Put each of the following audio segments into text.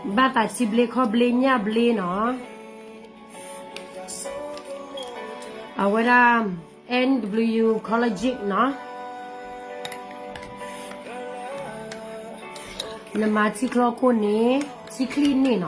ဘၣ်သးဆံဘျ့ခီၣ်ဘျ့ညၣ်ဘျ့နီၤ, အဝဲဒၣ် N W Collagen နီၤ, နမၤထံချီခိၣ်န့ၣ် ထံချံန့ၣ်နီၤ.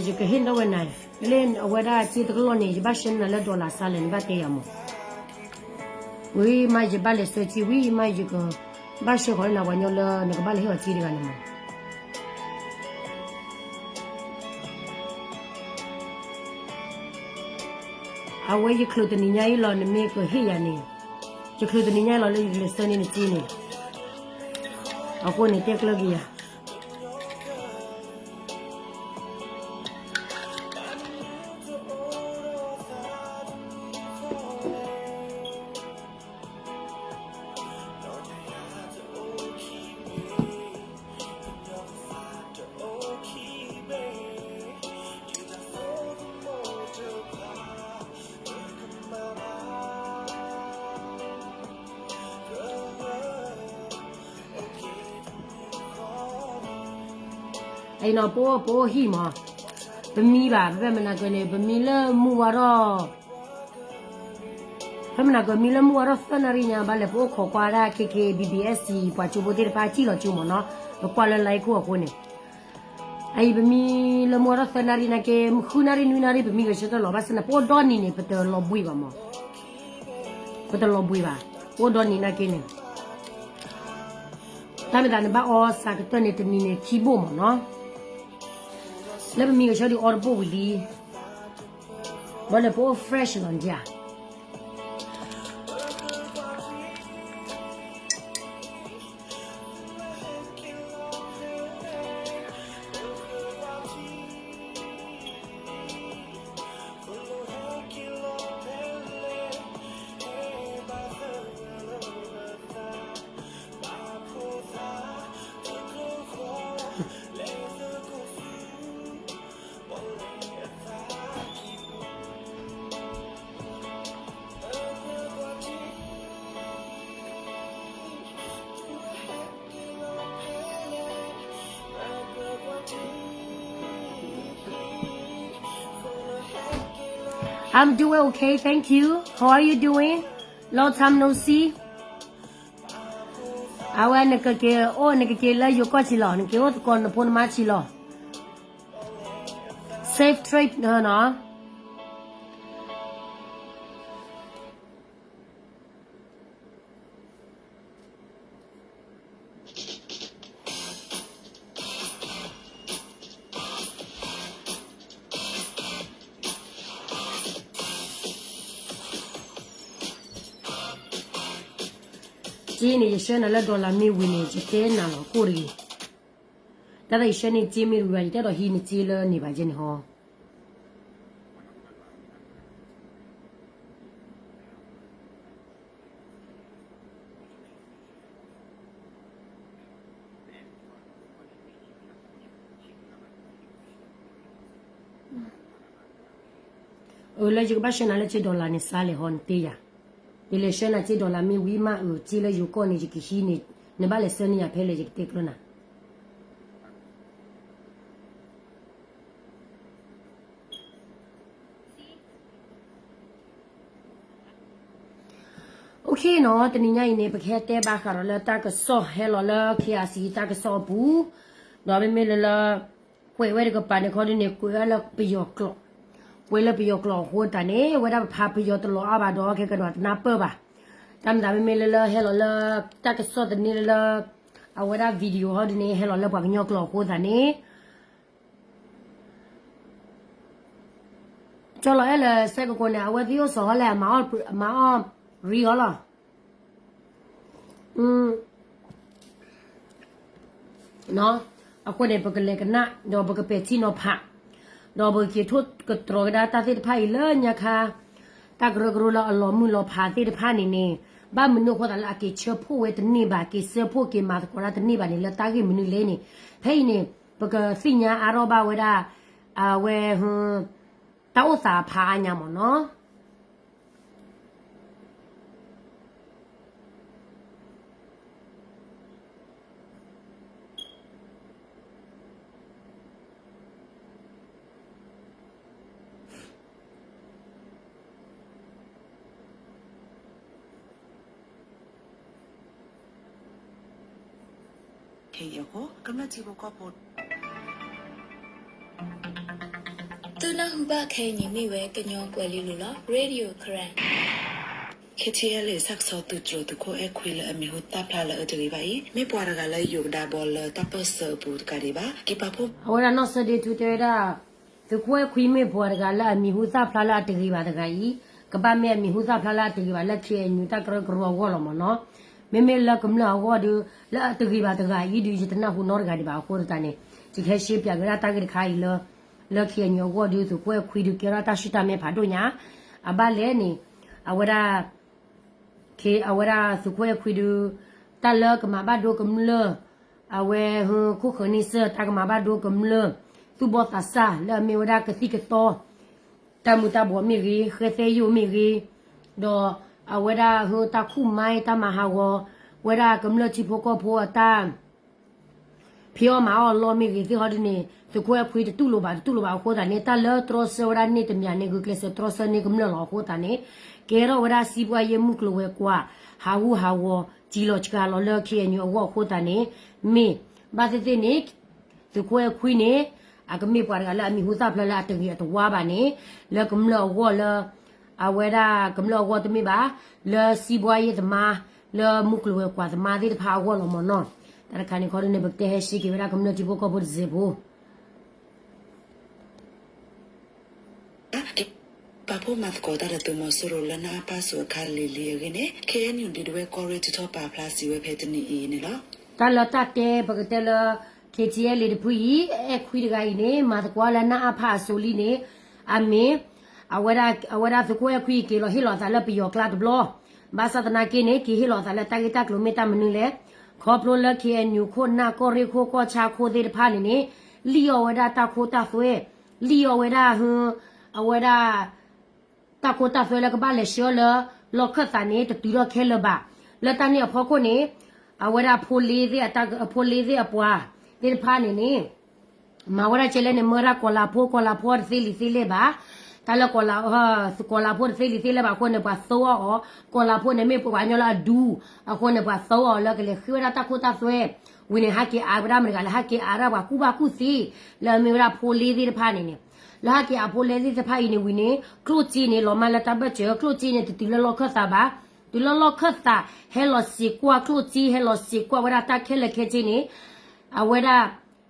ယကဟ့ၣ်နီၣ်ဝဲနၤ, လၢအဝဲဒၣ်စ့တကလီၢ်န့ၣ် ယဘၣ်ဆှၢနၤလၢ dollar စါလဲၣ် နဘၣ်တဲယၤမး. ဝံၤမးယဘၣ်လဲၤဆှၢစ့ ဝံၤမးယကဘၣ်ဆှၢဃီၤလၢနၤပှၤညီလၢနကဘၣ်လဲၤဟ့ၣ်အီၤစ့တဂၤန့ၣ်မး. အဝဲယချုးတနံၤညါအံၤလီၤ နမ့ၢ်ကဟ့ၣ်ယၤန့ၣ်, ယချုးတနံၤညါအံၤလီၤလၢယကလဲၤဆှၢန့ၢ်နစ့န့ၣ်, အဃိန့ၣ်တဲကျၢၤက့ၤယၤ. အံၤနီၤ ပအိၣ်ပအိၣ်ဟံၣ်မး, ပမံဘၣ် ဖဲမနၤကၢန့ၣ် ပမံလၢမုၢ်ဝါထီၣ်, ဖဲမနၤကၢမံလၢမုၢ်ဝါထီၣ်သၢနၣ်ရံၣ်ညါ ဘၣ်လဲၤပအိၣ်ခိးကွၢ်ဒၣ် K K B B S C ပှၤကၠိဖိသ့ၣ်တဖၣ်စံၣ်လီၤကၠိမးနီၤ, ပကွၢ်လၢ live ခိၣ်အဃိန့ၣ် အအံၤပမံလၢမုၢ်ဝါထီၣ်သၢနၣ်ရံၣ်နာ်က့ ဃုနၣ်ရံၣ်နွံနၣ်ရံၣ် ပမံဂဲၤဆၢထၢၣ်လီၤ ဘၣ်ဆၣ်န့ၣ် ပအိၣ်ဒီနံၤန့ၣ် ပတလီၤဘှံးဘၣ်မး, ပတလီၤဘှံးဘၣ်, ပအိၣ်ဒီနံၤနာ်က့န့ၣ်, တၢ်မ့ၢ်သးနဘၣ်အီစးကတၢၢ်န့ၣ် တနံၤန့ၣ်ခံဘိၣ်မးနီၤ, လၢပမံဂဲၤဆၢထၢၣ်ဒံးအီတဘိၣ်ဝံၤလံ, ဘၣ်လဲၤပအိၣ် fresh လီၤနၤ. I'm doing okay, thank you. How are you doing? Long time no see. အဝဲနကက့ၤအိၣ် နကက့ၤလၢယိၤကီၢ်ဆံးလီၤ, နက့ၤအိၣ်သကိးနဖိနမါဆံးလီၤ. Safe trip နီၤ. က့န့ၣ် ယဆှၢနၤလၢ dollar မ့ၢ်ဝံၤန့ၣ် ယတဲနၤလီၤကိၣ်တဂ့ၤ. တၢ်သးယဆှၢန့ၢ်က့မ့ၢ်ဝံၤဘၣ် ယတအဲၣ်ဒိးဟံးနက့လၢန့ၣ်ဘၣ်ယဲန့ၣ်ဟီ. အၢ လၢယကဘၣ်ဆှၢနၤလၢက့ dollar န့ၣ် စါလဲၣ်ဟီ နတဲယၤ. ယလဲၤဆှၢနၤက့ dollar မ့ၢ်ဝံၤမး အၢ က့လၢယိၤကီၢ်န့ၣ် ယကဟံးန့ၣ် နဘၣ်လဲၤဆှၢန့ၢ်ယၤဖဲလဲၣ် ယကတဲကျၢၤနၤ. OK နီၤ, တနံၤညါအံၤန့ၣ် ပကဟဲတဲဘၣ်ဃးဒီးလၢတၢ်ကစီၣ်ဟဲလီၤလၢ K R C တၢ်ကစီၣ်အပူၤ, ဒီးမ့မ့ၢ်လၢလၢ ကွဲးဝဲတကပၤန့ၣ်ခီဒုန့ၣ် ကွဲးဝဲလၢပယီၤကျိာ်, ကွဲးလၢပယီၤကျိာ်အဃိသတးန့ၣ် ဝဲဒၣ်ပဖးပယီၤတလီၤအါဘၣ်ဒီး ခဲကဒီးတနၢ်ပၢၢ်ဘၣ်. တၢ်မတၤမ့မ့ၢ်လၢလၢဟဲလီၤလၢ တၢ်ကစီၣ်သန့လၢ အဝဲဒၣ် video ဟီဒုန့ၣ် ဟဲလီၤလၢပှၤကညီကျိာ်အဃိသတးန့ၣ် ကၠီလီၤအဲၣ်လၢ စဲကကိးန့ၣ် အဝဲသ့ၣ်အိၣ်စီၤဟီလဲၣ် အမၤအီၣ်ရံအီၤလီၤ. အဃိန့ၣ် ပကလဲၤကနၣ် ဒီးပကပဲာ်ထံနီၤဖး ဒီးပကက့ၤထိၣ်ကတြီၤကဒါတၢ်သ့ၣ်တဖၣ်အံၤလၢညါခါ တၢ်ကရၢကရိလၢအလီၤမုၢ်လီၤဖးသ့ၣ်တဖၣ်န့ၣ်န့ၣ် ဘၣ်မနုၤအဃိသတးလၢအက့ၤဆၢဖှိၣ်ဝဲတန့ၢ်ဘၣ် က့ၤဆၢဖှိၣ်က့ၤမၤသကိးတၢ်တန့ၢ်ဘၣ်န့ၣ် လၢတၢ်ဂ့ၢ်မနုၤလဲၣ်န့ၣ် ဖဲအံၤန့ၣ် ပကသ့ၣ်ညါအါထီၣ်ဘၣ်ဝဲဒၣ် အဝဲ တၢ်အိၣ်သးဖးအါညါမ့ၢ်နီၤ. သုနၢ်ဟူဘၣ်ခဲအံၤန့ၣ်မ့ၢ်ဝဲ ကညီကွဲၤလံလူၤလီၤ Radio Karen. KTLA စးကစီၤသုးတြိၤသုးခိၣ်အဲၣ်ခွံလၢအမံၤဟူသၣ်ဖျါလၢအတဂ့ၤဘၣ်အံၤ မ့ၢ်ပှၤတဂၤလၢယိၤကဒါဘီလၢတၢ်ပၢၢ်ဆၢအပူၤတကးဒံးဘၣ်. က့ၤပာ်ဖှိၣ် အဝဲဒၣ်နီၢ်စၢဒ့ထူတဲဝဲဒၣ် သုးခိၣ်အဲၣ်ခွံမ့ၢ်ပှၤတဂၤလၢအမံၤဟူသၣ်ဖျါလၢအတဂ့ၤဘၣ်တဂၤအံၤ, ကဘၣ်မ့ၢ်အမံၤဟူသၣ်ဖျါလၢအတဂ့ၤဘၣ်လၢ KNU တၢ်ကရၢကရိအဂီၢ်လီၤမ့ၢ်နီၤ. မ့မ့ၢ်လၢကမျၢၢ်အဂီၢ်ဒီး လၢအတဂ့ၤဘၣ်တဂၤအံၤဒီး ယတနၢ်ဟူနီတဂၤဒံးဘၣ်အဃိသတးန့ၣ် ယကဟဲရှဲပၠးက့ၤဝဲဒၣ်တၢ်ဂ့ၢ်တခါအံၤလၢ လၢ KNU အဂီၢ်ဒီး သုးခိၣ်အဲၣ်ခွံဒီးကဲထီၣ်တၢ်ဆူၣ်တၢ်မဲဖးဒိၣ်ညါ, အဘၣ်လဲၣ်န့ၣ် အဝဲဒၣ် အဝဲဒၣ်သုးခိၣ်အဲၣ်ခွံဒီး တၢ်လၢကမၤဘၣ်ဒိကမျၢၢ် အဝဲဟူခိၣ်ဃၢၤန့ဆၢၣ် တၢ်ကမၤဘၣ်ဒိကမျၢၢ် သူၣ်ဘီၣ်သးစၢ်လၢအမ့ၢ်ဝဲဒၣ်ကသံၣ်ကသီ တၢ်မူၤတၢ်ဘှီးမ့ၢ်ဂ့ၤ, ဃဲသဲယိာ်မ့ၢ်ဂ့ၤ, ဒီးအဝဲဒၣ်ဟူတၢ်ခူၣ်မါတၢ်မၤဟးဂီၤ ဝဲဒၣ်ကမျၢၢ်ထံဖိကီၢ်ဖိအတၢ် ဖံးအီၣ်မၤအီၣ်အလီၢ်မ့ၢ်ဂ့ၤသ့ၣ်ဟီဒ်န့ၣ် သုးခိၣ်အဲၣ်ခွံတတူၢ်လိာ်ဘၣ် တတူၢ်လိာ်ဘၣ်အဃိသတးန့ၣ် တၢ်လၢတြီဆၢဝဲဒၣ်န့ၣ်တမံၤန့ၣ် ဂုာ်ကျဲးစၢးတြီဆၢန့ၢ်ကမျၢၢ်လီၤအဃိသတးန့ၣ် ကဲထီၣ်ဝဲဒၣ်စံးဘှါယဲၢ်မုၢ်ကျိၤဝဲၤကွာ် ဟးဂူာ်ဟးဂီၤ စံးလီၤစှၤလီၤလၢ KNU အဂီၢ်အဃိသတးန့ၣ် မ့ၢ်ဘၣ်သ့ၣ်သ့ၣ်န့ၣ် သုးခိၣ်အဲၣ်ခွံန့ၣ် အကမ့ၢ်ပှၤတဂၤလၢအမံၤဟူသၣ်ဖျါလၢအတဂ့ၤအတဝါဘၣ်န့ၣ် လၢကမျၢၢ်အဂီၢ်လၢ အဝဲဒၣ်ကမျၢၢ်အဂီၢ်တမ့ၢ်ဘၣ် လၢစံးဘှါယဲၢ်သမါ လၢမုၢ်ကျိၤဝဲၤကွာ်သမါသ့ၣ်တဖၣ်အဂီၢ်လီၤမ့ၢ်နီၤ. တၢ်တခါန့ၣ်ခီဒ်န့ၣ် ပကတဲဟဲရှဲက့ၤဝဲဒၣ်ကမျၢၢ်ထံဖိကီၢ်ဖိတစဲးဖိ ပာ်ဖှိၣ်မၤသကိးတၢ်ဒီးသုးမီၤစိရိၤလၢနအါဖးစိၤအခါလံၤလံၤအဂ့ၢ်န့ၣ် KNU ဒုးတဝဲၢ်ကီၢ်ရ့ၣ်ထုးထီၣ်ပာ်ဖျါစံးဝဲဖဲတနံၤအံၤန့ၣ်လီၤ. တၢ်လၢတၢ်တဲပကတဲလၢ KTLA တဖုအံၤ အဲၣ်ခွံတဂၤအံၤန့ၣ် မၤသကိးလၢနအါဖးအစိၤလံန့ၣ် အမ့ၢ် အဝဲဒၣ် အဝဲဒၣ်သုးခိၣ်အဲၣ်ခွံအံၤက့ၤလီၤဟ့ၣ်လီၤအသးလၢပယီၤကျါတဘျီ ဘၣ်ဆၣ်သနာ်က့န့ၣ် က့ၤဟ့ၣ်လီၤအသးလၢတၢ်ဂ့ၢ်တၢ်ကျိၤမ့ၢ်တၢ်မနုၤလဲၣ် ခီဖျိလၢ KNU ခိၣ်နၢ်ကီၢ်ရ့ၣ်ခိၣ်ကီၢ်ဆၣ်ခိၣ်သ့ၣ်တဖၣ်န့ၣ်န့ၣ် လံၣ်အီၣ်ဝဲဒၣ်တၢ်ခိတၢ်သွဲ လံၣ်အီၣ်ဝဲဒၣ် အဝဲဒၣ် တၢ်ခိတၢ်သွဲလၢကဘၣ်လဲၤဆှၢလၢ လီၢ်ခၢၣ်သးန့ၣ် တတုၤထီၣ်ခဲလၢာ်ဘၣ်. လၢတၢ်န့ၣ်အဖီခိၣ်န့ၣ် အဝဲဒၣ်ဖိလ့သ့ၣ်အတၢ် ဖိလ့သ့ၣ်အပှၤသ့ၣ်တဖၣ်န့ၣ်န့ၣ် မၤဝဲဒၣ်ကဲလဲၣ်န့ၣ် မၢဒၣ်ကီၤလၤဖိ ကီၤလၤဖိတသ့လံာ်သ့လဲၢ်ဘၣ်. တၢ်လၢ ကီၤလၤဖိတသ့လံာ်သ့လဲၢ်ဘၣ်အဃိန့ၣ် ပှၤသၢအီၤအီၤ ကီၤလၤဖိန့ၣ်မ့ၢ်ပှၤကညီလၢအဒူ အဃိန့ၣ် ပှၤသၢအီၤလၢကလဲၤဃ့ဝဲဒၣ်တၢ်ခိတၢ်သွဲ ဝံၤန့ၣ် ဟးက့ၤအါဝဲဒၣ်မတၤတဂၤလဲၣ် ဟးက့ၤအါဒၣ်ပှၤကူၣ်ဘၣ်ကူၣ်သ့ လၢအမ့ၢ်ဝဲဒၣ်ဖိလ့သ့ၣ်တဖၣ်န့ၣ်န့ၣ် လၢဟးက့ၤအါဖိလ့သ့ၣ်တဖၣ်အံၤန့ၣ်ဝံၤန့ၣ် ကျိၣ်စ့န့ၣ် လီၤမၢ်လၢတၢ်ဘၢၣ်စၢၤ ကျိၣ်စ့န့ၣ် တတုၤလၢလီၢ်ခၢၣ်သးဘၣ်. တုၤလၢလီၢ်ခၢၣ်သး ဟဲလီၤစ့းကွၢ်ကျိၣ်စ့ ဟဲလီၤစ့းကွၢ်ဝဲဒၣ်တၢ်ခဲလၢာ်ခဲဆ့န့ၣ် အဝဲဒၣ်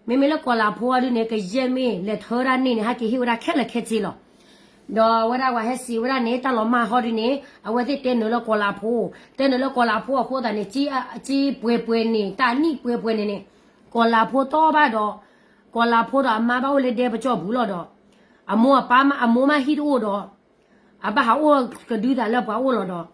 မ့မ့ၢ်လၢကီၤလၤဖိအီၤဒုန့ၣ် ကယဲၢ်မ့ၢ်လဲၤထၢဒၣ်န့ၣ်န့ၣ် ဟဲက့ၤဟ့ၣ်ဝဲဒၣ်ခဲလၢာ်ခဲဆ့လီၤ. ဒီးအဝဲဒၣ်ပှၤဟဲစံးဝဲဒၣ်န့ၣ် တၢ်လီၤမၢ်ဟီဒုန့ၣ် အဝဲသ့ၣ်တဲနုာ်လၢကီၤလၤဖိ တဲနုာ်လၢကီၤလၤဖိအဃိသတးန့ၣ် ကၠံပှဲၤပှဲၤန့ၣ် တၢ်နံၣ်ပှဲၤပှဲၤန့ၣ်န့ၣ် ကီၤလၤဖိတီဘၣ်ဒီး ကီၤလၤဖိဒီးအမါဘၣ်အိၣ်လၢဒဲပကၠီၣ်ပူၤလီၤဒီး အမိၢ်အပၢ်မး အမိၢ်မးဟံၣ်တအိၣ်ဒီး အဘၣ်ဟးအိၣ်ကဒုသးလၢပှၤအိၣ်လီၤ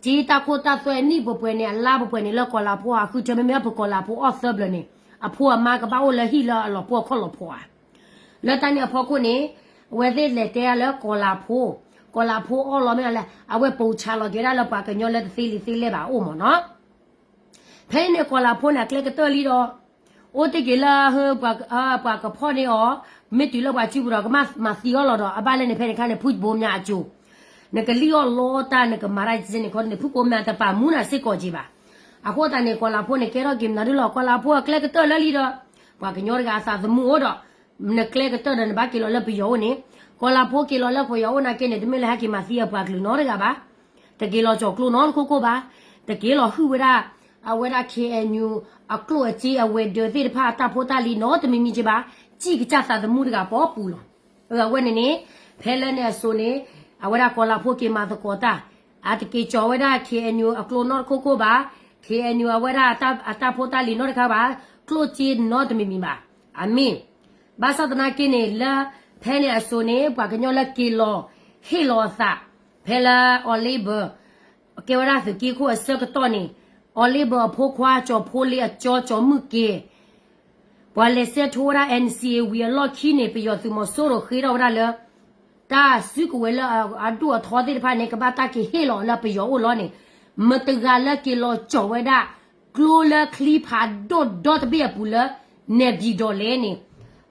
ဒီး ကၠံတၢ်ခိတၢ်သွဲနံၣ်ပှဲၤပှဲၤန့ၣ် အလါပှဲၤပှဲၤန့ၣ် လၢကီၤလၤဖိအဃုထၢ မ့မ့ၢ်လၢပကီၤလၤဖိအီၣ်သၢဘျီန့ၣ် အဖိအမါကဘၣ်အိၣ်လၢဟံၣ်လၢအလီၤပှီၢ်ခီၣ်လီၤဖီဧါ. လၢတၢ်န့ၣ်အဖီခိၣ်န့ၣ် အဝဲသ့ၣ်လဲၤတဲဒၣ်လၢကီၤလၤဖိ ကီၤလၤဖိအီၣ်လီၤမ့ၢ်လဲၣ် အဝဲပိာ်ဆါလီၤက့ၤဒၣ်လၢပှၤကညီလၢတသ့လံာ်သ့လဲၢ်ဘၣ်အအိၣ်မ့ၢ်နီၤ. ဖဲန့ၣ်ကီၤလၤဖိန့ၣ် အကျဲကတၢၢ်လံဒီး အိၣ်တ့ၢ်က့ၤလၢ ပှၤကဖီၣ်န့ၢ်အီၤ မ့ၢ်တုၤလၢပှၤစုပူၤဒီး ကမၤသံအီၤလီၤဒီး အဘၣ်လဲၣ်န့ၣ် ဖဲန့ၣ်ခါန့ၣ် ဖုဘိမၠးအစိၤ နကလံၣ်အီၣ်လီတၢ် နကမၤတၢ်စ့န့ၣ်ခီန့ၣ် ဖုဘိမၠးတပာ်မူနၤစ့ၢ်ကီးက့ၤဘၣ်. အဃိသတးန့ၣ် ကီၤလၤဖိန့ၣ် ကဲထီၣ်က့ၤမနုၤဒ်လီၤ ကီၤလၤဖိအကျဲကတၢၢ်လၢလံဒီး ပှၤကညီတဂၤအသးသမူအိၣ်ဒီး နကျဲကတၢၢ်ဒီးနဘၣ်က့ၤလီၤလၢပယီၤအိၣ်န့ၣ်, ကီၤလၤဖိက့ၤလီၤလၢပယီၤအိၣ်နာ်က့န့ၣ် တမ့ၢ်လၢဟဲက့ၤမၤသံအပှၤကလုာ်နီတဂၤဘၣ်. တက့ၤလီၤကၠီၤကျိနီတခိၣ်ခိၣ်ဘၣ်. တက့ၤလီၤဟုၣ်ဝဲဒၣ် အဝဲဒၣ် K N U အကျိၣ်အစ့အဝဲၤဒၢးသ့ၣ်တဖၣ်အတၢ်ဖိတၢ်လံၤနီတမံၤမံၤက့ဘၣ်. စံၣ်ကစၢ်သးသမူတဂၤပီပူၤလီၤ. အဝဲန့ၣ်န့ၣ် ဖဲလၢန့ၣ်အစိၤန့ၣ် အဝဲဒၣ်ကီၤလၤဖိက့ၤမၤသကိးတၢ်, အတက့ၤကၠီၤဝဲဒၣ် K N U အကျိနီတခိၣ်ခိၣ်ဘၣ်, K N U အဝဲဒၣ်အတၢ်ဖိတၢ်လံၤနီတခါဘၣ်, ကျိၣ်စ့နီတမံၤမံၤဘၣ်. အမ့ၢ် ဘၣ်ဆၣ်သနာ်က့န့ၣ် လၢဖဲန့ၣ်အစိၤန့ၣ် ပှၤကညီလၢက့ၤလီၤ ဟ့ၣ်လီၤအသး ဖဲလၢ Oliver ကဲဝဲဒၣ်သုးက့ခိၣ်အဆၢကတီၢ်န့ၣ်, Oliver အဖိခွါ ကၠီၤဖိလ့အကၠီ ကၠီၤမုၢ်ကဲၤ ပှၤလဲၤဆဲးထိဝဲဒၣ် N C A ဝံၤအလီၢ်ခံန့ၣ် ပယီၤသုးမီၤစိရိၤဃ့ထီၣ်ဝဲဒၣ်လၢ တၢ်စုကဝဲၤလၢအဒိၣ်အထီသ့ၣ်တဖၣ်န့ၣ် ကဘၣ်တၢ်က့ၤဟ့ၣ်လီၤလၢပယီၤအိၣ်လီၤန့ၣ်, မတဂၤလၢက့ၤလီၤကၠီၤဝဲဒၣ် ကျိလၢချံဖးဒိၣ်ဒီတဘ့ၣ်အပူၤလၢ နဲၣ်ဘံၣ်ဒီးလဲၣ်န့ၣ်,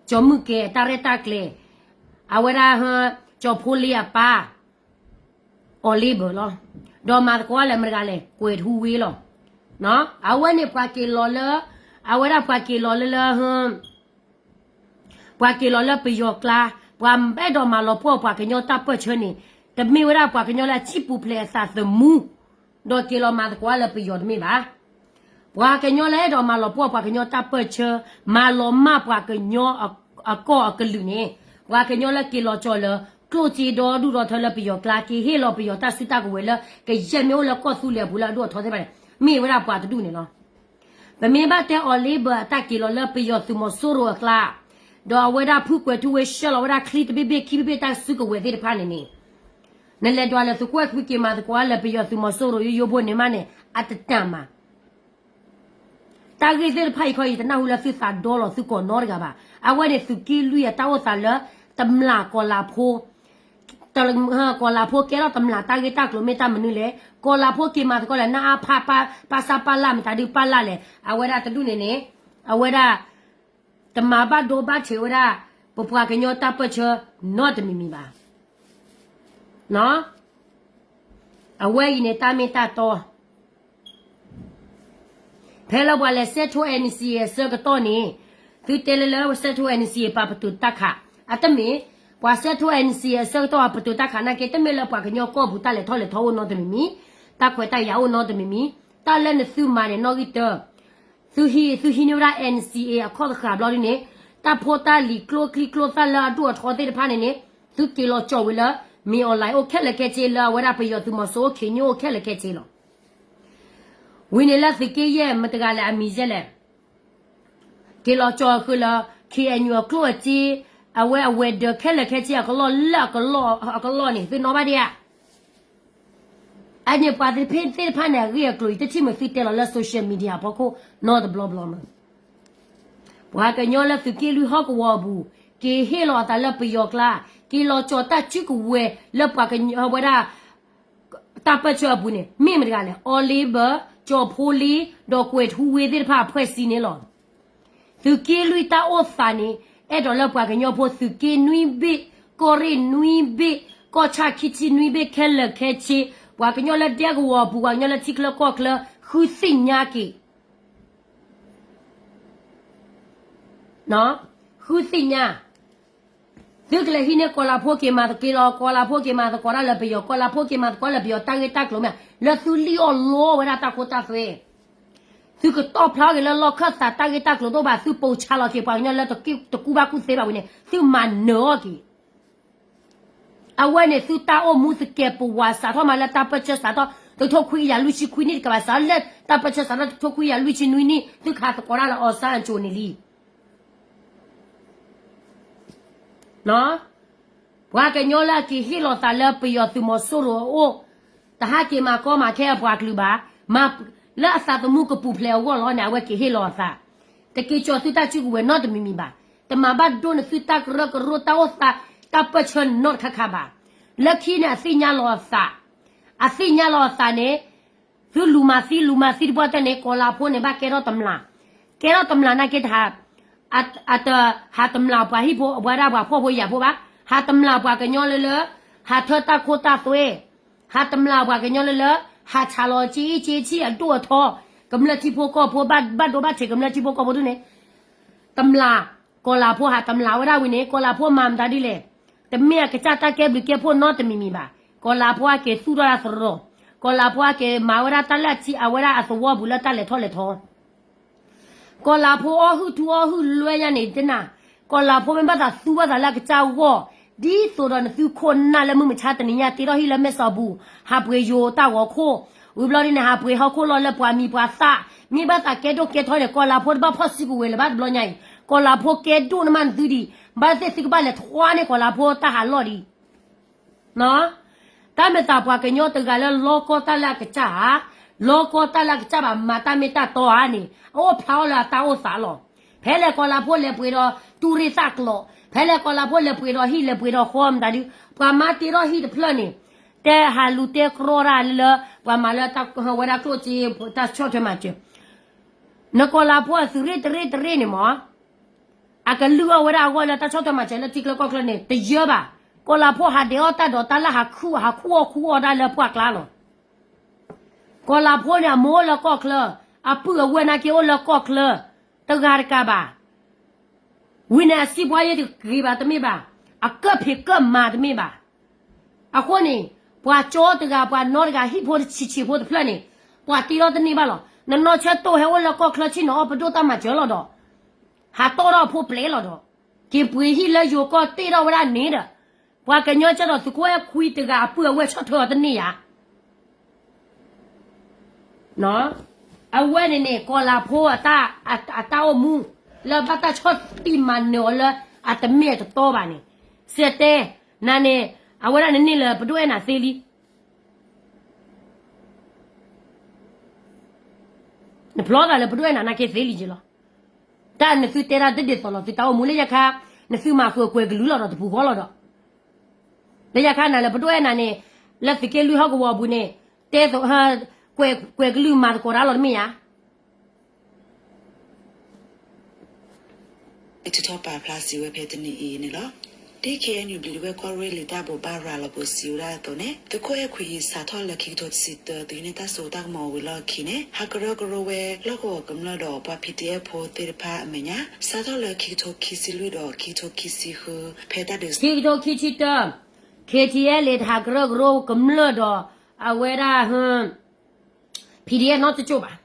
ကၠီၤမုၢ်ကဲၤအတၢ်ရဲၣ်တၢ်ကျဲၤ, အဝဲဒၣ် ကၠီၤဖိလ့အပၢ် Oliver လီၤ. ဒီးမၤသကိးလၢမတဂၤလဲၣ် ကွဲၤထူဝ့လီၤ. အဝဲန့ၣ်ပှၤက့ၤလီၤလၢ အဝဲဒၣ်ပှၤက့ၤလီၤလၢလၢ ပှၤက့ၤလီၤလၢပယီၤကျါ, ပှၤအဲၣ်ဒိးမၤလီၤပှီၢ်ပှၤကညီတၢ်ပၢၢ်ဆၢန့ၣ်, တမ့ၢ်ဝဲဒၣ်ပှၤကညီလၢအစံၣ်ပူၤဖျဲးအသးသမူ, ဒီးက့ၤလီၤမၤသကိးလၢပယီၤတမ့ၢ်ဘၣ်. ပှၤကညီလၢအဲၣ်ဒိးမၤလီၤပှီၢ်ပှၤကညီတၢ်ပၢၢ်ဆၢ, မၤလီၤမၢ်ပှၤကညီအကီၢ်အကလုာ်န့ၣ်, ပှၤကညီလၢက့ၤလီၤကၠီၤလၢ ကျိၣ်စ့ဒီဒူၣ်ဒီထၢလၢပယီၤကျါ က့ၤဟ့ၣ်လီၤပယီၤတၢ်စုတၢ်ကဝဲၤလၢ ကယဲၢ်မ့ၢ်အိၣ်လၢကီၢ်သူလ့ၤအပူၤလၢအဒိၣ်အထီသ့ၣ်တဖၣ်န့ၣ် မ့ၢ်ဝဲဒၣ်ပှၤတဒူၣ်န့ၣ်လီၤ. ပမ့ၢ်ဘၣ်တဲ Oliver အတၢ်က့ၤလီၤလၢပယီၤသုးမီၤစိရိၤအကျါ, ဒီးအဝဲဒၣ်ဖုကွဲၤထူဝ့ဆှၢလီၤဝဲဒၣ်ချံတဘ့ၣ်ဘ့ၣ်ခံဘ့ၣ်ဘ့ၣ်တၢ်စုကဝဲၤသ့ၣ်တဖၣ်န့ၣ်န့ၣ်, နလဲၤဒွးလၢသုးကွဲၢ်ဖုက့ၤမၤသကိးလၢပယီၤသုးမီၤစိရိၤယိယိဖိန့ၣ်မးန့ၣ် အတတၢ်မၤ တၢ်ဂ့ၢ်သ့ၣ်တဖၣ်အံၤခီ ယတနၢ်ဟူလၢသုသးဒီလီၤသုကိးနီတဂၤဘၣ်. အဝဲန့ၣ်သုးက့လွံၢ်အတၢ်အိၣ်သးလၢ တမျၢ်ကီၤလၤဖိ ကီၤလၤဖိကဲထီၣ်တမျၢ်တၢ်ဂ့ၢ်တၢ်ကျိၤမ့ၢ်တၢ်မနုၤလဲၣ်. ကီၤလၤဖိက့ၤမၤသကိးလၢ နအါဖး ပၢ်စၢ်ပၢ်လၢ်မတၤဒုပၢ်လၢ်လဲၣ်. အဝဲဒၣ်တဒူၣ်န့ၣ်န့ၣ် အဝဲဒၣ် တမၤဘၣ်ဒိဘၣ်ထံးဝဲဒၣ် ပပှၤကညီတၢ်ပၢၢ်ဆၢနီတမံၤမံၤဘၣ်. အဝဲအံၤန့ၣ်တၢ်မ့ၢ်တၢ်တီ ဖဲလၢပှၤလဲၤဆဲးထိ N C A အဆၢကတီၢ်န့ၣ်, သုတဲလၢလၢဆဲးထိ N C A ပာ်ပတုာ်တၢ်ခး, အတမ့ၢ်, ပှၤဆဲးထိ N C A အဆၢကတီၢ်ပာ်ပတုာ်တၢ်ခးနာ်က့ တမ့ၢ်လၢပှၤကညီကီၢ်ပူၤတၢ်လဲၤထီၣ်လဲၤထီအိၣ်နီတမံၤမံၤ, တၢ်ခွဲးတၢ်ယာ်အိၣ်နီတမံၤမံၤ, တၢ်လၢနသုမၤန့ၣ်နီၣ်ဂံၢ်တၢ သုဟံး သုဟံးန့ၢ်ဝဲဒၣ် N C A အခီၣ်သဃာ်ဘျီဒ်န့ၣ်, တၢ်ဖိတၢ်လံၤကျိချံကျိသၣ်လၢအဒိၣ်အထီသ့ၣ်တဖၣ်န့ၣ်န့ၣ်, သုက့ၤလီၤကၠီၤဝံၤလၢ မ့ၢ်အီၣ်လဲၣ်အိၣ်ခဲလၢာ်ခဲဆ့လၢအဝဲဒၣ်ပယီၤသုးမီၤစိအိၣ်ခံညိအိၣ်ခဲလၢာ်ခဲဆ့လီၤ. ဝံၤန့ၣ်လၢသုးက့ယဲၢ်မတဂၤလဲၣ်အမံၤယဲၢ်လဲၣ် က့ၤလီၤကၠီၤဃုာ်လၢ K N U အကျိၣ်အစ့, အဝဲအဝဲၤဒၢးခဲလၢာ်ခဲဆ့အကလီၢ်လၢအကလီၢ်န့ၣ် သုနီၣ်ဘၣ်ဒံးဧါ. အန့ၣ်ပှၤသ့ၣ်တဖၣ်န့ၣ် အဂ့ၢ်အကျိၤအံၤ တထံၣ်မုာ်သုတဲလီၤလၢ social media အဖီခိၣ်နီတဘျီဘျီမး. ပှၤကညီလၢသုးက့လွံၢ်ဟီၣ်ကဝီၤအပူၤ, က့ၤဟ့ၣ်လီၤအသးလၢပယီၤကျါ, က့ၤလီၤကၠီၤတၢ်စုကဝဲၤလၢပှၤကညီဝဲဒၣ် တၢ်ပၢၢ်ဆၢအပူၤန့ၣ် မ့ၢ်မတဂၤလဲၣ်, Oliver, ကၠီၤဖိလ့, ဒီးကွဲၤထူဝ့သ့ၣ်တဖၣ်အဖှဲၣ်စံန့ၣ်လီၤ. သုးက့လွံၢ်တၢ်အိၣ်သးန့ၣ် အဲၣ်ဒိးလၢပှၤကညီဖိသုးက့နွံဘ့ၣ်, ကီၢ်ရ့ၣ်နွံဘ့ၣ်, ကီၢ်ဆၣ်ခံထံနွံဘ့ၣ်ခဲလၢာ်ခဲဆ့, ပှၤကညီလၢဒဲကဝီၤအပူၤ, ပှၤကညီလၢထံချၢကီၢ်ချၢ, ဃုသ့ၣ်ညါက့ၤ ဃုသ့ၣ်ညါ, သုကလဲၤဟံးန့ၢ်ကီၤလၤဖိက့ၤမၤသကိးလီၤ, ကီၤလၤဖိက့ၤမၤသကိးတၢ်လၢပယီၤ, ကီၤလၤဖိက့ၤမၤသကိးလၢပယီၤတၢ်ဂ့ၢ်တၢ်ကျိၤမ့ၢ် လၢသုလံၣ်အီၣ်လိဝဲဒၣ်တၢ်ခိတၢ်သွဲ သုကတီၢ်ဖျါက့ၤလၢလီၢ်ခၢၣ်သးတၢ်ဂ့ၢ်တၢ်ကျိၤတအိၣ်ဘၣ်, သုပိာ်ဆါလီၤက့ၤပှၤကညီလၢတကူၣ်ဘၣ်ကူၣ်သ့ဘၣ်ဝံၤန့ၣ် သုမၤနၢၤအီၤက့ၤ အဝဲန့ၣ်သုတၢ်အိၣ်မူသကဲးပဝးစးထီၣ်မးလၢတၢ်ပၢၢ်ဆၢစးထီၣ် တကထိခွံကယၤလွံၢ်ဆံခွံနံၣ်တကးဘၣ်, စးထီၣ်လၢတၢ်ပၢၢ်ဆၢစးထီၣ်တကထိခွံကယၤလွံၢ်ဆံနွံနံၣ် သုခးသကိးတၢ်လၢအီၤစၢ်အစိၤန့ၣ်လံ ပှၤကညီလၢအက့ၤဟ့ၣ်လီၤသးလၢပယီၤသုးမီၤစိရိၤအအိၣ်, တဟးက့ၤမၤကီမၤခဲအပှၤကလုာ်ဘၣ်, မၤလၢအသးသမူကပူၤဖျဲးအဂီၢ်လီၤန့ၣ် အဝဲက့ၤဟ့ၣ်လီၤအသး, တက့ၤကၠီၤသုတၢ်စုကဝဲၤနီတမံၤမံၤဘၣ်, တမၤဘၣ်ဒိနသုတၢ်ကရၢကရိတၢ်အိၣ်သး, တၢ်ပၢၢ်ဆၢနီတခါခါဘၣ်, လၢခံန့ၣ်အသ့ၣ်ညါလီၤအသး, အသ့ၣ်ညါလီၤအသးန့ၣ် သုလူၤမၤသံလူၤမၤသံတပှၢ်တၢၢ်န့ၣ် ကီၤလၤဖိန့ၣ် ဘၣ်ကဲထီၣ်တမျၢ်, ကဲထီၣ်တမျၢ်နာ်က့တဟး, အတ, ဟးတမျၢ်ပှၤဟံၣ်ဖိ ပှၤဒၣ်ပှၤဖှီၣ်ဖိယာ်ဖိဘၣ်, ဟးတမျၢ်ပှၤကညီလၢလၢ, ဟးထၢတၢ်ခိတၢ်သွဲ, ဟးတမျၢ်ပှၤကညီလၢလၢ, ဟးဆးလီၤက့အ့ၣ်က့ဆံၣ်အဒိၣ်အထီ, ကမျၢၢ်ထံဖိကီၢ်ဖိဘၣ်ဒိဘၣ်ထံးကမျၢၢ်ထံဖိကီၢ်ဖိဒ်န့ၣ်, တမျၢ် ကီၤလၤဖိဟးတမျးဝဲဒၣ်ဝံၤန့ၣ် ကီၤလၤဖိမၤမတၤဒ်လဲၣ်, တမ့ၢ်အကစၢ်တၢ်ကဲဘျုးကဲဖှိၣ်နီတမံၤမံၤဘၣ်. ကီၤလၤဖိအက့ၤသူၣ်ထီၣ်တၢ်သရိာ်, ကီၤလၤဖိအက့ၤမၤဝဲဒၣ်တၢ်လၢအဝဲဒၣ်အသဝီပူၤလၢတၢ်လဲၤထီၣ်လဲၤထီ ကီၤလၤဖိအီၣ်ဟုၣ်ထူအီၣ်ဟုၣ်လွဲညါန့ၣ်တနၤ, ကီၤလၤဖိမ့ၢ်ဘၣ်သးသူဘၣ်သးလၢအကစၢ်ဂီၢ်, ဒ်သိးဒီးနသုခိၣ်နၢ်လၢမုၢ်မဆါတနံၤညါတ့ထီၣ်ဟံၣ်လၢမဲၢ်စီၤဘူ, ဟးပှ့ၤယိၤတၢ်ဂီၤခိၣ်, ဝံၤဘျီဒ်န့ၣ် ဟးပှ့ၤဟီၣ်ခိၣ်လီၢ်လၢပှၤမံၤပှၤသၣ်, မ့ၢ်ဘၣ်သးကဲဒိၣ်ကဲထီန့ၣ် ကီၤလၤဖိတဘၣ်ဖီၣ်စုကဝဲၤလၢၤဘၣ်တဘျီညါအံၤ, ကီၤလၤဖိကဲဒိၣ်န့ၣ်မးနသုဒံး, ဘၣ်သ့ၣ်သုကဘၣ်လဲၤထွါန့ၢ်ကီၤလၤဖိတၢ်ဟးလီၢ်ဒံး တၢ်မ့ၢ်သးပှၤကညီတဂၤလၢလီကီတၢ်လၢအကစၢ်ဧါ, လီကီတၢ်လၢအကစၢ်ဘၣ်မၤတၢ်မ့ၢ်တၢ်တီဧါန့ၣ် အအိၣ်ဖျါအီၤလၢအတၢ်အိၣ်သးလီၤ. ဖဲလဲၣ်ကီၤလၤဖိလဲၤပှ့ၤဒီးတူၢ်ရ့ၣ်သၣ်ကျိး, ဖဲလဲၣ်ကီၤလၤဖိလဲၤပှ့ၤဒီးဟံၣ်လဲၤပှ့ၤဒီးဃီမတၤဒု, ပှၤမၤတ့ထီၣ်ဟံၣ်တဖျၢၣ်န့ၣ်, တဲဟးလူၤတဲကြီတၢ်လၢ ပှၤမၤလၢတၢ်ဝဲဒၣ်ကျိၣ်စ့ တၢ်ဆီၣ်ထွဲမၤစၢၤ နကီၤလၤဖိအသုးရ့ၣ်တရ့ၣ်တရ့ၣ်န့ၣ်မး, အကလုၢ်အီၣ်ဝဲဒၣ်အဂီၢ်လၢတၢ်ဆီၣ်ထွဲမၤစၢၤလၢထံချၢကီၢ်ချၢန့ၣ် တယၢဘၣ်. ကီၤလၤဖိဟးဒဲးအီၣ်တၢ်ဒီးတၢ်လၢဟးခူၣ် ဟးခူၣ်အီၣ်ခူၣ်အီတၢ်လၢပှၢ်ကျါလီၤ. ကီၤလၤဖိန့ၣ် အမိၢ်အိၣ်လၢကီၢ်ချၢ, အပုၢ်အဝဲၢ်နာ်က့အိၣ်လၢကီၢ်ချၢ, တဂၤတကးဘၣ် ဝံၤန့ၣ်အစံးပှၤယဲၢ်တဂ့ၤဘၣ်တမ့ၢ်ဘၣ်, အကၢၣ်ဖံးကၢၣ်မၤတမ့ၢ်ဘၣ်. အဃိန့ၣ် ပှၤကၠီတဂၤ ပှၤနီတဂၤ ဟံၣ်ဖိတဆံးဆံးဖိတဖျၢၣ်န့ၣ် ပှၤတ့ထီၣ်တန့ၢ်ဘၣ်လီၤ. နနီၢ်ဆၢတိၢ်ဟဲအိၣ်လၢကီၢ်ချၢဆ့ၣ်နီၤအီၣ်ပဒိၣ်တၢ်မၤစၢၤလီၤဒီး ဟးတီၢ်ထီၣ်အဖိပျဲလီၤဒီး က့ၤပှ့ၤဟံၣ်လၢယိၤကီၢ်တ့ထီၣ်ဝဲဒၣ်န့ၣ်ဒီး ပှၤကညီကၢ်ဒီးသုးခိၣ်အဲၣ်ခွံတဂၤအပုၢ်အဝဲၢ်ဆီၣ်ထွဲအီၤတန့ၢ်ဧါ အဝဲန့ၣ်န့ၣ် ကီၤလၤဖိအတၢ်အိၣ်မူ လၢဘၣ်တၢ်ဆီၣ်တံၢ်မၤနၢၤအီၤလၢအတမ့ၢ်အတတီဘၣ်န့ၣ်, စဲးတဲ, နၤန့ၣ် အဝဲဒၣ်နန့ၢ်လၢပဒိၣ်အဲၣ်နၤသ့လံ. နဖျီသးလၢပဒိၣ်အဲၣ်နၤနာ်က့သ့လံက့လီၤ. တၢ်နသုတဲတၢ်ဒ်သိးလီၤ သုတၢ်အိၣ်မူလၢယခါ, နသုမၤဃုာ်ကွဲးကလုာ်လီၤဒီးတပူၤဃီလီၤဒီး လၢယခါနၤလၢပဒိၣ်အဲၣ်နၤန့ၣ်, လၢသုးက့လွံၢ်ဟီၣ်ကဝီၤအပူၤန့ၣ်, တဲသိး, ကွဲးကလုာ်မၤသကိးတၢ်လီၤတမ့ၢ်ဧါ. ထုးထီၣ်ပာ်ဖျါစံးဝဲဖဲတနံၤအံၤန့ၣ်လီၤ. ဒ် ခ့ၣ်အဲၣ်ယူၣ်ဘျံးဒဝဲၢ်ကီၢ်ရ့ၣ်လံာ်တၢ်ဘိးဘၣ်ရၤ လီၤပူၤစံးဝဲဒၣ်အသိးန့ၣ်, သုးခိၣ်အဲၣ်ခွံအံၤ စးထီၣ်လၢခံကထိတဆံတၢ သုးယိၤန့ၢ်တၢ်စိတၢ်ကမီၤဝံၤလီၢ်ခံန့ၣ် ဟးကရၢကရိဝဲလီၢ်ကဝီၤကမျၢၢ်ဒီးပှၤ ပီၣ်ထံၣ်အဲၣ်ဖိသ့ၣ်တဖၣ်အမဲာ်ညါ, စးထီၣ်လၢခံကထိခံဆံလွံၢ်ဒီးခံကထိခံဆံဃု ဖဲတၢ်ဒုး ခံကထိခံဆံတၢ, ခ့ၣ်ထံၣ်အဲၣ်လံာ်တဟးကရၢကရိကမျၢၢ်ဒီး အဝဲဒၣ် PDF နီတကၠိၢ်ဘၣ်.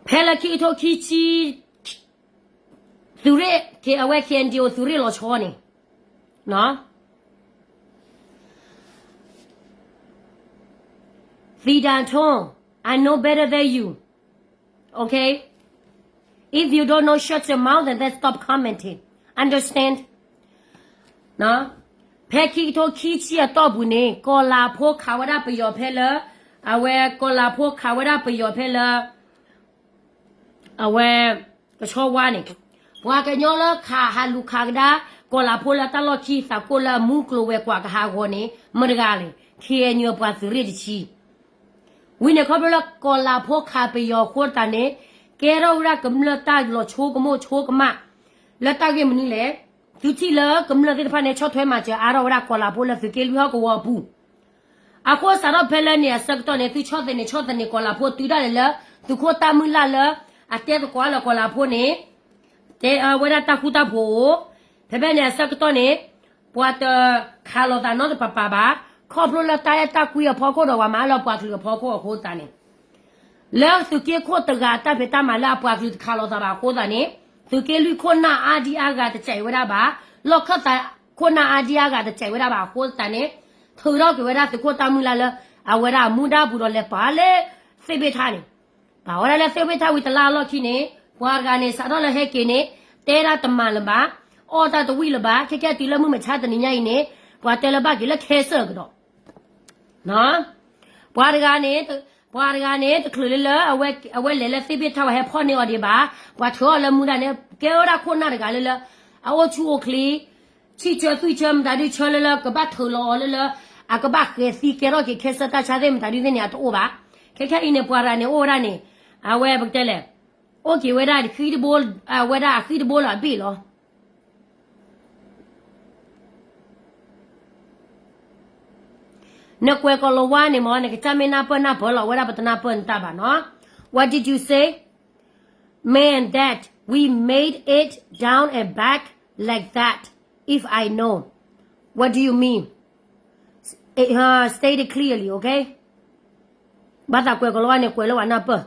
ဖဲလၢခံကထိခံဆံ သုးရ့ၣ် အဝဲ ခ့ၣ်အဲၣ်ယူၣ်ဘျံး သုးရ့ၣ်လီၤဆီန့ၣ်, သံဒၣ်ထိၣ်, I know better than you, okay? If you don't know, shut your mouth and then stop commenting. Understand? ဖဲခံကထိခံဆံအတီၢ်ပူၤန့ၣ် ကီၤလၤဖိခးဝဲဒၣ်ပယီၤဖဲလၢ, အဝဲကီၤလၤဖိခးဝဲဒၣ်ပယီၤဖဲလၢ အဝဲ ကဆီဝါန့ၣ်, ပှၤကညီလၢခးဟးလူၤခးကဒါ ကီၤလၤဖိလၢတၢ်လီၢ်ခံ သးကိၢ်လၢအမူကျိၤဝဲၤကွာ်ကဟးဂီၤန့ၣ် မတၤတဂၤလဲၣ်, ခ့ၣ်အဲၣ်ယူၣ်ဘျံး အပှၤသုးရ့ၣ်တဆံ ဝံၤန့ၣ် ခီဖျိလၢကီၤလၤဖိခးပယီၤအဃိသတးန့ၣ်, ကဲထီၣ်ဝဲဒၣ်ကမျၢၢ်တၢ်လီၤဆိကမိၣ်ဆိကမး လၢတၢ်ဂ့ၢ်မနုၤလဲၣ်. သုထံၣ်လၢကမျၢၢ်သ့ၣ်တဖၣ်န့ၣ် ဆီၣ်ထွဲမၤစၢၤအါထီၣ်ဝဲဒၣ်ကီၤလၤဖိလၢသုးက့လွံၢ်ဟီၣ်ကဝီၤအပူၤ, အဃိစးထီၣ်ဖဲလၢန့ၣ်အဆၢကတီၢ်န့ၣ် သုဆီၣ်သနံးဆီၣ်သနံးကီၤလၤဖိတုၤဒၣ်လဲာ်လၢ သုးခိၣ်တၢ်မုၢ်လၢ်လၢ အတဲသကိးလၢကီၤလၤဖိန့ၣ် တဲဝဲဒၣ်တၢ်ဃူတၢ်ဖိးအိၣ်, ဖဲဖဲန့ၣ်အဆၢကတီၢ်န့ၣ် ပှၤတခးလိာ်သးနီတပၤပၤဘၣ်, ခီဖျိလၢတၢ်အဲၣ်တၢ်ကွံအဖီခိၣ်ဒီးပှၤမၤလၢပှၤကလုာ်အဖီခိၣ်အဃိသတးန့ၣ်, လၢသုးက့ခိၣ်တဂၤအတၢ်ဖံးတၢ်မၤလၢအပှၤကလုာ်တခးလိာ်သးဘၣ်အဃိသတးန့ၣ်, သုးက့လွံၢ်ခိၣ်နၢ်အါဒံအါဂၤတစဲးဝဲဒၣ်ဘၣ်, လီၢ်ခၢၣ်သးခိၣ်နၢ်အါဒံအါဂၤတစဲးဝဲဒၣ်ဘၣ်အဃိသတးန့ၣ်, ထုးထီၣ်က့ၤဝဲဒၣ်သုးခိၣ်တၢ်မုၢ်လၢ်လၢ အဝဲဒၣ်အမူဒါပူၤဒီးလဲၤပာ်လၢသ့ၣ်ဘ့ၣ်ထါန့ၣ်, ပာ်ဝဲဒၣ်လၢသ့ၣ်ဘ့ၣ်ထါဝံၤတလါအလီၢ်ခံန့ၣ်, ပှၤတဂၤန့ၣ် စးထီၣ်လၢဟဲက့ၤန့ၣ်, တဲဒၣ်တမၤလၢၤဘၣ်, အီၣ်တၢ်တဝံၣ်လၢၤဘၣ်, ခဲကဲတုၤလၢမုၢ်မဆါတနံၤညါအံၤန့ၣ်, ပှၤတဲလၢဘၣ်က့ၤလၢခဲစၢၣ်ကဒီး ပှၤတဂၤန့ၣ်, ပှၤတဂၤန့ၣ် တချုးလၢလၢ အဝဲလဲၤလၢသ့ၣ်ဘ့ၣ်ထါဝဲဟဲဖီၣ်န့ၢ်အီၤဒံးဘၣ်, ပှၤထုးအီၤလၢမူဒါန့ၣ် ကဲဝဲဒၣ်ခိၣ်နၢ်တဂၤလၢလၢ အအိၣ်ဆူၣ်အိၣ်ချ့, ဆံၣ်ဆၢသွံၣ်ဆၢမတၤဒုဆၢလၢလၢ ကဘၣ်ထုးလီၤအီၤလၢလၢ အကဘၣ်ဃဲၤသံကဲထီၣ်က့ၤခဲစၢၣ်တၢ်ဆါသ့ၣ်မတၤဒုသ့ၣ်န့ၣ် အတအိၣ်ဘၣ်. ခဲခဲအံၤန့ၣ် ပှၤတဂၤန့ၣ် အိၣ်ဝဲဒၣ်န့ၣ်, အဝဲပကတဲလဲၣ်, အိၣ်က့ၤဝဲဒၣ်ဃံတဘိ, အဝဲဒၣ်အဃံတဘိလီၤအဘ့ၣ်လီၤ နကွဲးကီၤလၤဝါန့ၣ်မ့ၢ် နကစၢ်မ့ၢ်နၢ်ပၢၢ်နၢ်ပၢၢ်လီၤ ဝဲဒၣ်ပတနၢ်ပၢၢ်နတၢ်ဘၣ်နီၤ. What did you say? Man, that we made it down and back like that. If I know, what do you mean? State it clearly, okay? ဘၣ်သးကွဲးကီးလီၤဝဲန့ၣ် ကွဲးလၢပှၤနၢ်ပၢၢ်,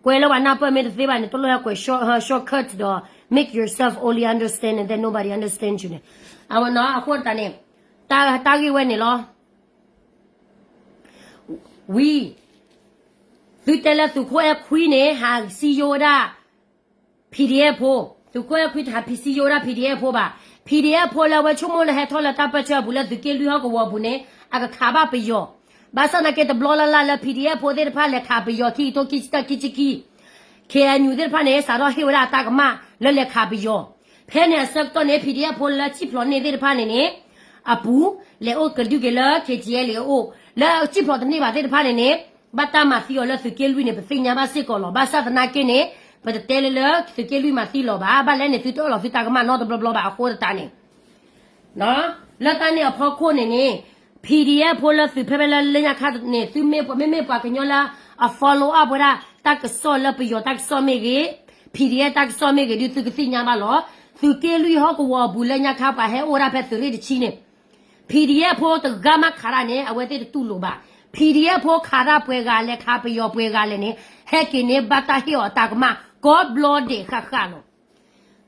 ကွဲးလၢပှၤနၢ်ပၢၢ် မ့ၢ်တသ့ဘၣ်န့ၣ် တလိၣ်ဟဲကွဲး short, shortcut ဒီး make yourself only understand and then nobody understand you န့ၣ်, အဝဲနီၤ အဃိသတးန့ၣ် တၢ်ဂ့ၢ်ဝဲန့ၣ်လီၤ. ဝံၤ သုတဲလၢသုးခိၣ်အဲၣ်ခွံန့ၣ် ဟးစံယိဝဲဒၣ် PDF ဖိ, သုးခိၣ်အဲၣ်ခွံတဟးစံယိဝဲဒၣ် PDF ဖိဘၣ်. PDF ဖိလၢအဝဲဆိကမိၣ်လၢဟဲထီၣ်လၢတၢ်ပၢၢ်ဆၢအပူၤလၢသုးက့လွံၢ်ဟီၣ်ကဝီၤအပူၤန့ၣ် အကခးဘၣ်ပယီၤ, ဘၣ်ဆၣ်သနာ်က့တဘျီလၢ်လၢ်လၢ PDF ဖိသ့ၣ်တဖၣ်လဲၤခးပယီၤခံကထိခံဆံတၢ ခံဆံခံ KNU သ့ၣ်တဖၣ်န့ၣ် စးထီၣ်ဟ့ၣ်ဝဲဒၣ်အတၢ်ကမၣ်လၢလဲၤခးပယီၤ, ဖဲန့ၣ်အဆၢကတီၢ်န့ၣ် PDF ဖိလၢစံၣ်ဖျိးန့ၢ်သ့ၣ်တဖၣ်န့ၣ်န့ၣ် အပူၤ လဲၤအိၣ်ကဒုက့ၤလၢ KTLA အအိၣ်, လၢစံၣ်ဖျိးတန့ၢ်ဘၣ်သ့ၣ်တဖၣ်န့ၣ်န့ၣ် ဘၣ်တၢ်မၤသံအီၤလၢသုးက့လွံၢ်န့ၣ် ပသ့ၣ်ညါဘၣ်စ့ၢ်ကီးလီၤ. ဘၣ်ဆၣ်သနာ်က့န့ၣ် ပတတဲလၢလၢသုးက့လွံၢ်မၤသံလီၤဘၣ်. ဘၣ်လဲၣ်န့ၣ် သုတအၢၣ်လီၤသုတၢ်ကမၣ်နီတဘျီဘျီဘၣ်အဃိသတးန့ၣ် လၢတၢ်န့ၣ်အဖီခိၣ်န့ၣ်န့ၣ် PDF ဖိလၢသုးဖဲဖဲလၢလၢညါခါန့ၣ် သုမ့မ့ၢ်ပှၤကညီလၢအ follow up ဝဲဒၣ် တၢ်ကစီၣ်လၢပယီၤတၢ်ကစီၣ်မ့ၢ်ဂ့ၤ, PDF တၢ်ကစီၣ်မ့ၢ်ဂ့ၤ ဒုးသုကသ့ၣ်ညါဘၣ်လီၤ. သုးက့လွံၢ်ဟီၣ်ကဝီၤအပူၤလၢညါခါ ပှၤဟဲအိၣ်ဒၣ်ဖဲသုးရ့ၣ်တဆံန့ၣ် PDF ဖိတဂၤမးခးတၢ်န့ၣ် အဝဲသ့ၣ်တတူၢ်လိာ်ဘၣ်. PDF ဖိခးတၢ်ပှဲၤဂၤလဲၣ် ခးပယီၤပှဲၤဂၤလဲၣ်န့ၣ် ဟဲက့ၤန့ၣ် ဘၣ်တၢ်ဟ့ၣ်အီၤတၢ်ကမၣ် ကိးဘျီဒဲးဃၣ်ဃၣ်လီၤ.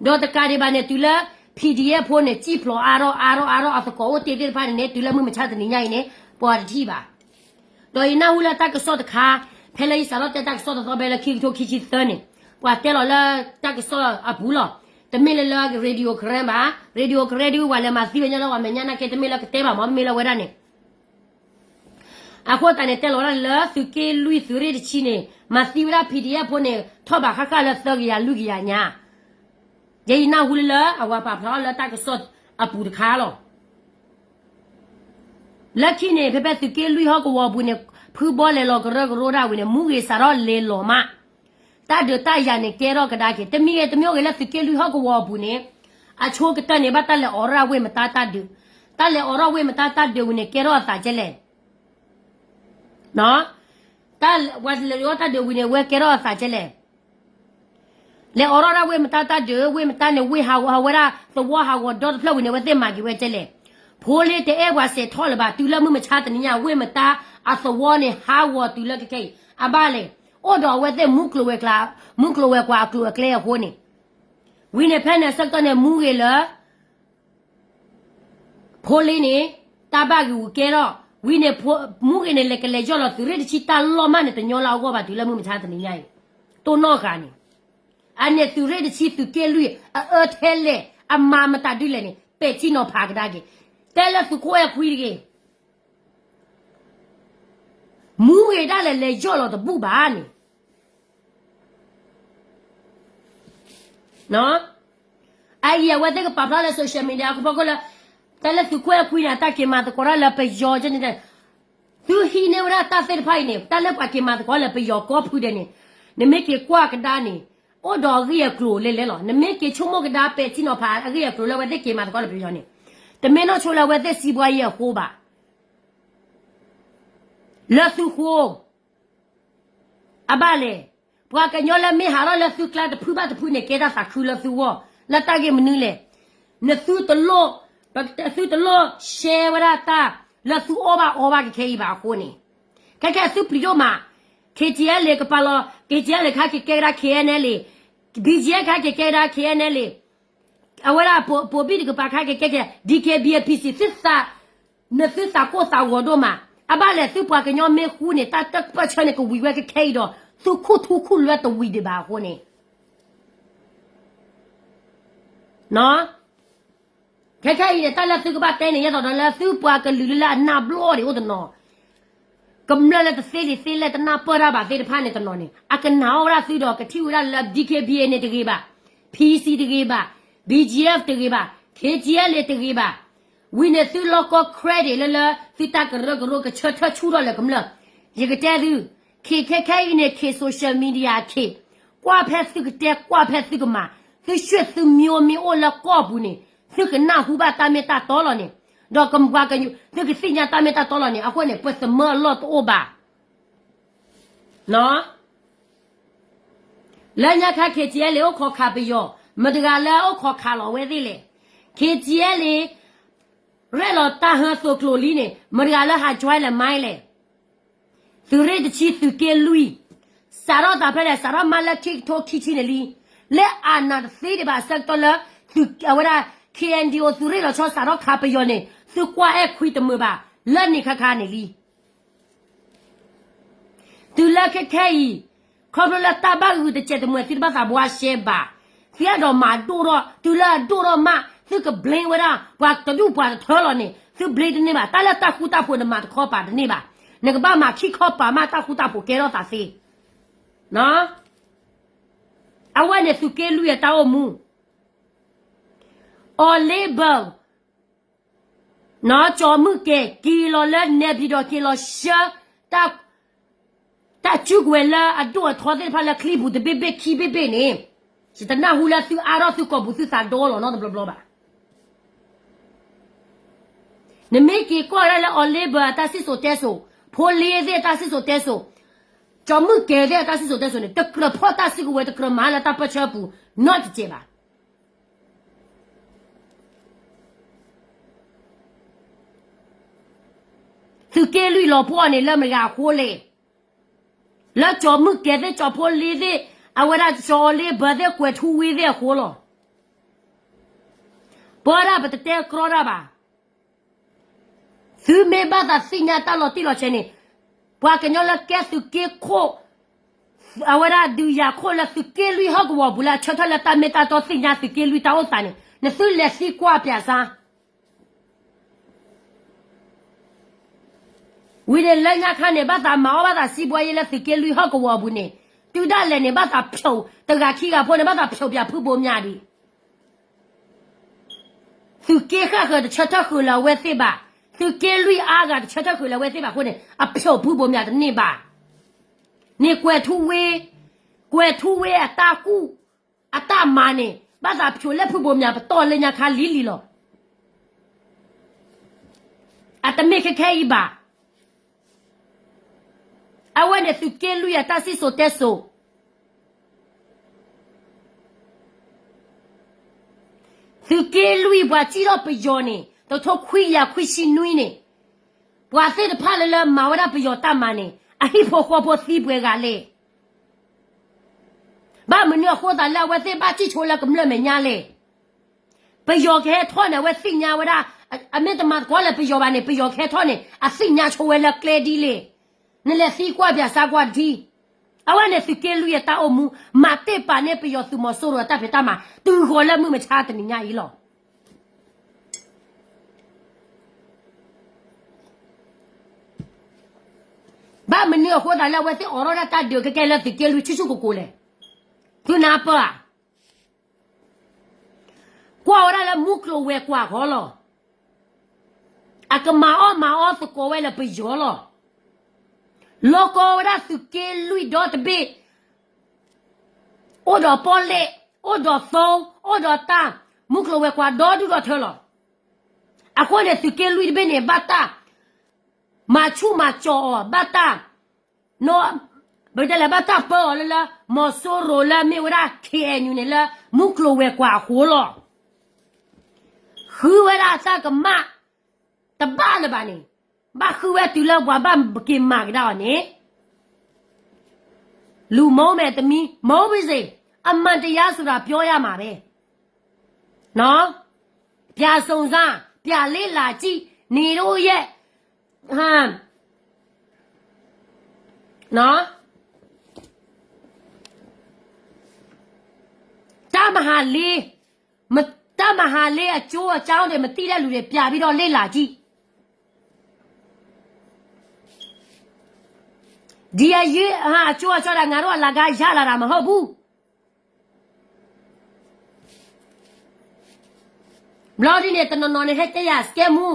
ဒီးတကးဒံးဘၣ်န့ၣ် တုၤလၢ PDF ဖိန့ၣ် စံၣ်ဖျိးအါထီၣ်အါထီၣ်အါထီၣ် အသကိးအိၣ်တ့ၢ်သ့ၣ်တဖၣ်န့ၣ်န့ၣ် တုၤလၢမုၢ်မဆါတနံၤညါအံၤန့ၣ် ပှၤတထံၣ်ဘၣ်. ဒီးယနၢ်ဟူလၢတၢ်ကစီၣ်တခါ ဖဲလၢယစးထီၣ်တဲတၢ်ကစီၣ်တသီဖဲလၢခံကထိခံဆံသၢန့ၣ် ပှၤတဲလီၤလၢတၢ်ကစီၣ်အပူၤလီၤ. တမ့ၢ်လၢလၢ Radio Karen ဘၣ်, Radio Karen ဒုး ပှၤလဲၤမၤသံဝဲညါလၢပှၤမဲာ်ညါနာ်က့ တမ့ၢ်လၢကတဲဘၣ်မ့ၢ် မ့ၢ်လၢဝဲဒၣ်န့ၣ် အဃိသတးန့ၣ် တဲလီၤဝဲဒၣ်လၢသုးက့လွံၢ်သုးရ့ၣ်တဆံန့ၣ် မၤသံဝဲဒၣ် PDF ဖိန့ၣ် ထီၣ်ဘးဃၣ်ဃၣ်လၢသၢကယၤလွံၢ်ကယၤညါ, ယဲယနၢ်ဟူလၢလၢအဝၤပာ်ဖျါထီၣ်လၢတၢ်ကစီၣ်အပူၤတခါလီၤ. လၢခံန့ၣ် ဖဲဖဲသုးက့လွံၢ်ဟီၣ်ကဝီၤအပူၤန့ၣ် ဖုဘီလဲၤလီၤကရၢကရိဒၣ်ဝံၤန့ၣ် မူဂ့ၤစးထီၣ်လဲၤလီၤမး, တၢ်ဒုးတၢ်ယၤန့ၣ်ကဲထီၣ်ကဒါက့ၤ တမံၤဂ့ၤတမံၤဂ့ၤလၢသုးက့လွံၢ်ဟီၣ်ကဝီၤအပူၤန့ၣ် အဆိကတၢၢ်န့ၣ် ဘၣ်တၢ်လဲၤအိးထီၣ်ဒၣ်ဝ့ၢ်မတါတၢ်ဒုး, တၢ်လဲၤအိးထီၣ်ဝ့ၢ်မတါတၢ်ဒုးဝံၤန့ၣ် ကဲထီၣ်အသးကဲလဲၣ် တၢ်ဝဲလဲၤအိးထီၣ်တၢ်ဒုးဝံၤန့ၣ် ဝဲကဲထီၣ်အသးကဲလဲၣ်. လဲၤအိးထီၣ်ဒၣ်ဝ့ၢ်မတါတၢ်ဒုး ဝ့ၢ်မတါန့ၣ် ဝ့ၢ်ဟးဂီၤဝဲဒၣ်သဝီဟးဂီၤဒီတဖျၢၣ်ဝံၤန့ၣ် အဝဲသ့ၣ်မၤက့ၤဝဲကဲလဲၣ်. ဖိလ့တအဲၣ်ပှၤစဲးထီၣ်လၢၤဘၣ် တုၤလၢမုၢ်မဆါတနံၤညါ ဝ့ၢ်မတါအသဝီန့ၣ် ဟးဂီၤတုၤလၢခဲခဲအံၤ အဘၣ်လဲၣ်. အိၣ်ဒီးအဝဲသ့ၣ်မူကျိၤဝဲၤကျါ, မူကျိၤဝဲၤကွာ်အကျိၤအကျဲအဃိန့ၣ် ဝံၤန့ၣ်ဖဲန့ၣ်အဆၢကတီၢ်န့ၣ် မူဂ့ၤလၢ ဖိလ့န့ၣ် တၢ်ဘၣ်ဂ့ၤဂူၤကဲထီၣ်, ဝံၤန့ၣ် မူဂ့ၤန့ၣ် လဲၤကလဲၤယီၢ်လီၤသုးရ့ၣ်တဆံတၢ်လီၢ်မးန့ၣ် တညီလၢအဂီၢ်ဘၣ် တုၤလၢမုၢ်မဆါတနံၤညါအံၤ, တိၢ်နီၣ်ဃာ်န့ၣ်, အန့ၣ်သုးရ့ၣ်တဆံသုးက့လွံၢ် အအၢထဲလဲၣ် အမၤမတၤဒ်လဲၣ်န့ၣ် ပဲာ်ထံနီၤဖးကဒါက့ၤ, တဲလၢသုးခိၣ်အဲၣ်ခွံတဂ့ၤ မူဂ့ၤဒၣ်လဲာ် လဲၤယီၢ်လီၤတဘူၣ်ဘၣ်န့ၣ် အအံၤအဝဲသ့ၣ်ကပာ်ဖျါလၢ social media အဖီခိၣ်လၢ တၢ်လၢသုးခိၣ်အဲၣ်ခွံန့ၣ် အတၢ်က့ၤမၤသကိးတၢ်လၢပယီၤန့ၣ်, သုဟံးန့ၢ်ဝဲဒၣ်တၢ်သ့ၣ်တဖၣ်အံၤန့ၣ် တၢ်လၢပှၤက့ၤမၤသကိးလၢပယီၤကီၢ်ဖုဒဲးန့ၣ်, နမ့ၢ်က့ၤကွၢ်ကဒါန့ၣ် အိၣ်ဒီးအဂ့ၢ်အကျိၤလဲၣ်လဲၣ်လီၤ. နမ့ၢ်က့ၤဆိကမိၣ်ကဒါပဲာ်ထံနီၤဖးအဂ့ၢ်အကျိၤလၢအဝဲသ့ၣ်က့ၤမၤသကိးလၢပယီၤန့ၣ်, တမ့ၢ်နီၢ်ဆိလၢအဝဲသ့ၣ်စံးဘှါယဲၢ်အဃိဘၣ် လၢသုဃိ အဘၣ်လဲၣ်, ပှၤကညီလၢမ့ၢ်ဟးထီၣ်လၢသုကျါတဖုဘၣ်တဖုန့ၣ် ကဲတၢ်သးခုလၢသုဂီၢ်, လၢတၢ်ဂ့ၢ်မနုၤလဲၣ်, နသုတလိၣ်, သုတလိၣ်ရှဲဝဲဒၣ်တၢ်လၢသုအီၣ်ဘၣ်အီဘၣ်ကခဲအံၤဘၣ်အဃိန့ၣ်, ခဲခဲသုပျံၤဒိၣ်မး, KTLA ကပာ်လီၤ, KTLA ခါက့ၤကဲဝဲဒၣ် KNLA, BGF ခါက့ၤကဲဝဲဒၣ် KNLA, အဝဲဒၣ်ပိာ်ဘံၣ်တကပၤခါက့ၤကဲကဲ DKBA PC သုသး, နသုသးကိၢ်သးဂီၤဒိၣ်မး, အဘၣ်လဲၣ်သုပှၤကညီမ့ၢ်ဃူန့ၣ် တၢ်တပၢၢ်ဆၢန့ၣ်ကဝံၤဝဲကခဲအံၤဒီး သုခူၣ်ထူခူၣ်လွဲတဝံၤဒံးဘၣ်အဃိန့ၣ် ခဲခဲအံၤန့ၣ် တၢ်လၢသုကဘၣ်တဲန့ၣ် ယဲသိးဒီးလၢသုပှၤကလုာ်လၢလၢအနၢ်ဘျီၣ်ဒံးအိၣ်တနီၤ, ကမျၢၢ်လၢတသ့လံာ်သ့လဲၢ်တနၢ်ပၢၢ်တၢ်ဘၣ်သ့ၣ်တဖၣ်န့ၣ်တနီၤန့ၣ် အကနၣ်အီၣ်ဝဲဒၣ်သုဒီးကထံၣ်ဝဲဒၣ်လၢ DKBA န့ၣ်တဂ့ၤဘၣ်, PC တဂ့ၤဘၣ်, BGF တဂ့ၤဘၣ်, KTLA တဂ့ၤဘၣ်, ဝံၤန့ၣ်သုလီၢ်ကီ credit လၢလၢသုတၢ်ကရၢကရိကဆၢထၢၣ်ဆူၣ်ထီၣ်လၢကမျၢၢ်, ယကတဲသု, ခ့ခဲခဲအံၤန့ၣ် ခ့ social media ခ့, ကွၢ်ဖဲသုကတဲ ကွၢ်ဖဲသုကမၤ, သုရွှေ့သုမျိုးမ့ၢ်အိၣ်လၢကီၢ်ပူၤန့ၣ် သုကနၢ်ဟူဘၣ်တၢ်မ့ၢ်တၢ်တီလီၤန့ၣ်, ဒီးကမၤက သုကသ့ၣ်ညါတၢ်မ့ၢ်တၢ်တီလီၤန့ၣ် အဃိန့ၣ် ပှၤသမၢအလီၢ်တအိၣ်ဘၣ်. လၢညါခါ K T L အိၣ်ခိးခးပယီၤ, မတၤတဂၤလၢအိၣ်ခိးခးလီၤဝဲသ့ၣ်လဲၣ်. K T L ရဲၣ်လီၤတၢ်ဟၢသိးကျိၤလံန့ၣ် မတၤတဂၤလၢဟး join လဲၣ်မါလဲၣ်. သုးရ့ၣ်တဆံ သုးက့လွံၢ်, စးထီၣ်သးဖဲလဲၣ်, စးထီၣ်မးလၢခံကထိခံဆံန့ၣ်လံ. လၢအနးတသ့ဒံးဘၣ်အဆၢကတီၢ်လၢ အဝဲဒၣ် K N D O သုးရ့ၣ်လီၤဆီ စးထီၣ်ခးပယီၤန့ၣ် သုကွၢ်အဲၣ်ခွံတမုာ်ဘၣ် လၢန့ၣ်ခါခါန့ၣ်လံ. တုၤလၢခဲခဲအံၤ, ခီဖျိလၢတၢ်ဘၣ်ဂုာ်တစဲးတမှဲၤ သုတဘၣ်သးဘှါရှဲဘၣ်. သုအဲၣ်ဒိးမၤဒိၣ်ထီၣ်, တုၤလၢအဒိၣ်ထီၣ်မး သုက blame ဝဲဒၣ် ပှၤတဒူၣ်ပှၤတထၢလီၤန့ၣ် သု blame တန့ၢ်ဘၣ်. တၢ်လၢတၢ်ဃူတၢ်ဖိးနမၤတခီပၤတန့ၢ်ဘၣ်. နကဘၣ်မၤခံခီပၤမး တၢ်ဃူတၢ်ဖိးကဲထီၣ်သးသ့. အဝဲန့ၣ်သုးက့လွံၢ်အတၢ်အိၣ်မူ အီၤလ့ဘၢၣ် ကၠီၤမုၣ်ကဲၤ က့ၤလီၤလၢနဲပံၤဒီး က့ၤလီၤဆှၢ တၢ်စုကဝဲၤလၢအဒိၣ်အထီသ့ၣ်တဖၣ်လၢ ချံပူၤတဘ့ၣ်ဘ့ၣ်ခံဘ့ၣ်ဘ့ၣ်န့ၣ်, ယတနၢ်ဟူလၢသုအါထီၣ်သုကိာ်ပူၤသုသးဒီလီၤနီတဘျီဘျီဘၣ်. နမ့ၢ်က့ၤကွၢ်ဝဲဒၣ်လၢ အီၤလ့ဘၢၣ် အတၢ်စံၣ်စိၤတဲစိၤ, ဖိလ့သ့ၣ်အတၢ်စံၣ်စိၤတဲစိၤ, ကၠီၤမုၣ်ကဲၤသ့ၣ်အတၢ်စံၣ်စိၤတဲစိၤန့ၣ် တကြၢးဖီၣ်တၢ်စုကဝဲၤ တကြၢးမၤလၢတၢ်ပၢဆှၢပူၤ နီတစဲးဘၣ်. သုးက့လွံၢ်လီၤပှီၢ်န့ၣ် လၢမတၤတဂၤအဃိလဲၣ်. လၢကၠီၤမုၣ်ကဲၤသ့ၣ် ကၠီၤဖိလ့သ့ၣ် အဝဲဒၣ်ကၠီၤလ့ဘၢၣ်သ့ၣ် ကွဲၤထူဝ့သ့ၣ်အဃိလီၤ. ပဝဲဒၣ်ပတတဲကြီတၢ်ဘၣ်. သုမ့ၢ်ဘၣ်သးသ့ၣ်ညါတၢ်လီၤတံၢ်လီၤဆဲးန့ၣ်, ပှၤကညီလၢကဲသုးက့ခိၣ် အဝဲဒၣ်ဒုးယၤခိၣ်လၢသုးက့လွံၢ်ဟီၣ်ကဝီၤပူၤလၢအဆၢထၢၣ်လၢတၢ်မ့ၢ်တၢ်တီသ့ၣ်ညါသုးက့လွံၢ်တၢ်အိၣ်သးန့ၣ် နသုလဲၤသံကွၢ်ပၠးစါ ဝံၤန့ၣ်လၢညါခါန့ၣ် ဘၣ်သးမၤအီၣ်ဘၣ်သးစံးဘှါယဲလၢသုးက့လွံၢ်ဟီၣ်ကဝီၤအပူၤန့ၣ်, တုၤဒၣ်လဲာ်န့ၣ် ဘၣ်သးဖျိးတဂၤခံဂၤဖိန့ၣ် ဘၣ်သးဖျိးပၠးဖုဘိမၠးဒံး. သုးက့ဃၣ်ဃၢၤတဆၢထၢၣ်ဃုာ်လၢအဝဲသ့ၣ်ဘၣ်, သုးက့လွံၢ်အါဂၤတဆၢထၢၣ်ဃုာ်လၢအဝဲသ့ၣ်ဘၣ်အဃိန့ၣ် အဖျိးဖုဘိမၠးတန့ၢ်ဘၣ်. န့ၣ်ကွဲၤထူဝ့, ကွဲၤထူဝ့အတၢ်ကူၣ် အတၢ်မၤန့ၣ် ဘၣ်သးဖျိးလၢဖုဘိမၠးပတီၢ်လၢညါခါလံၤလံၤလီၤ. အတမ့ၢ်ခဲခဲအံၤဘၣ်. အဝဲန့ၣ်သုးက့လွံၢ်အတၢ်စံၣ်စိၤတဲစိၤ သုးက့လွံၢ်ပှၤစံၣ်ထီၣ်ပယီၤန့ၣ် တထိခွံကယၤခွံဆံနွံန့ၣ်, ပှၤသ့ၣ်တဖၣ်လၢလၢမၤဝဲဒၣ်ပယီၤတၢ်မၤန့ၣ် အဟံၣ်ဖိဃီဖိသံပှဲၤဂၤလဲၣ်. ဘၣ်မနုၤအဃိသတးလၢအဝဲသ့ၣ်ဘၣ်စံၣ်ဆိလၢကမျၢၢ်မဲာ်ညါလဲၣ်. ပယီၤကဟဲထီၣ်န့ၣ် အဝဲသ့ၣ်ညါဝဲဒၣ်, အမ့ၢ်တမၤသကိးလၢပယီၤဘၣ်န့ၣ် ပယီၤကဟဲထီၣ်န့ၣ် အသ့ၣ်ညါဆိဝဲလၢကျဲဒ်လဲၣ်. နလဲၤသံကွၢ်ပၠးစါကွၢ်တထံၣ်. အဝဲန့ၣ်သုးက့လွံၢ်အတၢ်အိၣ်မူ မၤတ့ၢ်ပာ်န့ၢ်ပယီၤသုးမီၤစိရိၤအတၢ်ဖံးတၢ်မၤ တုၤဃီၤလၢမုၢ်မဆါတနံၤညါအံၤလီၤ. ဘၣ်မနုၤအဃိသတးလၢအဝဲသ့ၣ်အိးထီၣ်ဒၣ်တၢ်ဒုးခဲကဲလၢသုးက့လွံၢ်ဆူၣ်ဆူၣ်ကိၢ်ကိၢ်လဲၣ်. သုနၢ်ပၢၢ်ဧါ. ကွၢ်ဝဲဒၣ်လၢမူကျိၤဝဲၤကွာ်ဃီလီၤ. အကမၤအီၣ်မၤအီသကိးဝဲလၢပယီၤလီၤ. လီၤကီဝဲဒၣ်သုးက့လွံၢ်ဒီတဘ့ၣ် အိၣ်ဒီးပီၣ်လဲၣ်, အိၣ်ဒီးသိ, အိၣ်ဒီးတၢ်, မူကျိၤဝဲၤကွာ်ဒီဒူၣ်ဒီထၢလီၤ. အဃိန့ၣ်သုးက့လွံၢ်တဘ့ၣ်န့ၣ် ဘၣ်တၢ် မၤဆူၣ်မၤကၠီၤအီၤ, ဘၣ်တၢ် ပတဲလဲၣ် ဘၣ်တၢ်ပၢအီၤလၢလၢ မီၤစိရိၤလၢမ့ၢ်ဝဲဒၣ် K N U န့ၣ်လၢ မူကျိၤဝဲၤကွာ်အဃိလီၤ. ဃုဝဲဒၣ်အတၢ်ကမၣ် တဘၣ်လၢၤဘၣ်န့ၣ်, ဘၣ်ဃုဝဲတုၤလၢပှၤဘၣ်က့ၤမၤကဒါအီၤန့ၣ် လူမုန်းမယ်တမံၤ မုန်းပါစေ, အမှန်တရားဆိုတာပြောရမှာပဲ. နော်, ပြန်စုံစမ်း, ပြန်လေ့လာကြည့်, နေလို့ရဲ့, ဟမ်, နော်, တၢ်မဟာလေး, မ, တၢ်မဟာလေး အကျိုးအကြောင်းတွေ မသိတဲ့လူတွေ ပြန်ပြီးတော့လေ့လာကြည့်. ဒီအရေးဟာ အကျိုးအကြောင်းတွေ ငါတို့အလကားရလာတာ မဟုတ်ဘူး. ဘျီဒ်န့ၣ် တနီၤနီၤန့ၣ် ဟဲတဲယၤ စကဲမူ,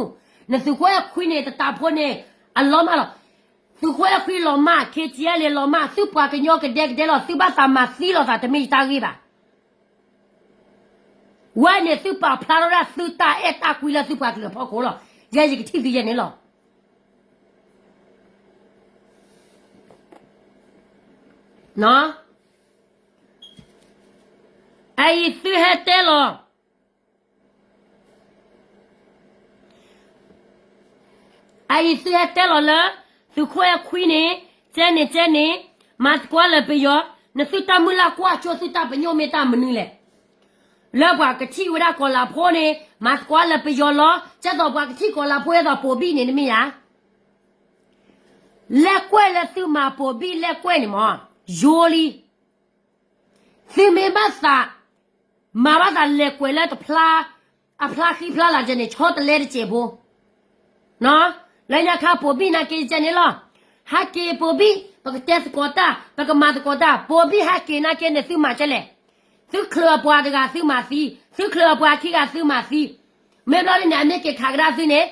နသုးခိၣ်အဲၣ်ခွံန့ၣ် တတးဖိန့ၣ် အလီၤမၢ်လီၤ. သုးခိၣ်အဲၣ်ခွံလီၤမၢ်, ခ့ၣ်ကၠဲလ့ၤလီၤမၢ်, သုပှၤကညီကဒဲကဒဲလီၤ, သုဘၣ်သးမၤသံလိာ်သး တမ့ၢ်ယတၢ်ဂ့ၢ်ဘၣ်. ဝဲန့ၣ် သုပာ်ဖျါထီၣ်ဒၣ်သုတၢ်အဲၣ်တၢ်ကွံလၢသုပှၤကလုာ်အဖီခိၣ်လီၤ. ယဲယကထံၣ်သုယဲန့ၣ်လီၤ. နော်, အအံၤသုဟဲတဲလီၤ အအံၤသုဟဲတဲလီၤလၢ သုးခိၣ်အဲၣ်ခွံန့ၣ် ကဲန့ၣ်ကဲန့ၣ် မၤသကိးလၢပယီၤ, နသုတၢ်မုၢ်လၢ်ကွၢ်ကၠိသုတၢ်ပညိၣ်မ့ၢ်တၢ်မနုၤလဲၣ်. လၢပှၤကထံၣ်ဝဲဒၣ်ကီၤလၤဖိန့ၣ် မၤသကိးလၢပယီၤလီၤ, ကဲသိးပှၤကထံၣ်ကီၤလၤဖိဒ်သိးပိာ်ဘံၣ်န့ၣ်တမ့ၢ်ဧါ. လဲၤကွဲးလၢသုမၤပိာ်ဘံၣ်လဲၤကွဲးန့ၣ်မး, ယိလံ သုမ့ၢ်ဘၣ်သး မၤဘၣ်သးလဲၤကွဲးလၢတဖျါ အဖျါဃံဖျါလၤကဲန့ၣ် ဆီတလဲတစဲးဖိ လၢညါခါပိာ်ဘံၣ်နာ်က့ကဲန့ၣ်လီၤ. ဟးက့ၤပိာ်ဘံၣ် ပကတဲသကိးတၢ် ပကမၤသကိးတၢ် ပိာ်ဘံၣ်ဟးက့ၤနာ်က့န့ၣ် သုမၤကဲလဲၣ်. သုချုးအပှၤတဂၤသုမၤသံ, သုချုးအပှၤခံဂၤသုမၤသံ, မ့ၢ်ဘျီဒ်န့ၣ် အမ့ၢ်က့ၤခးကဒါသုန့ၣ်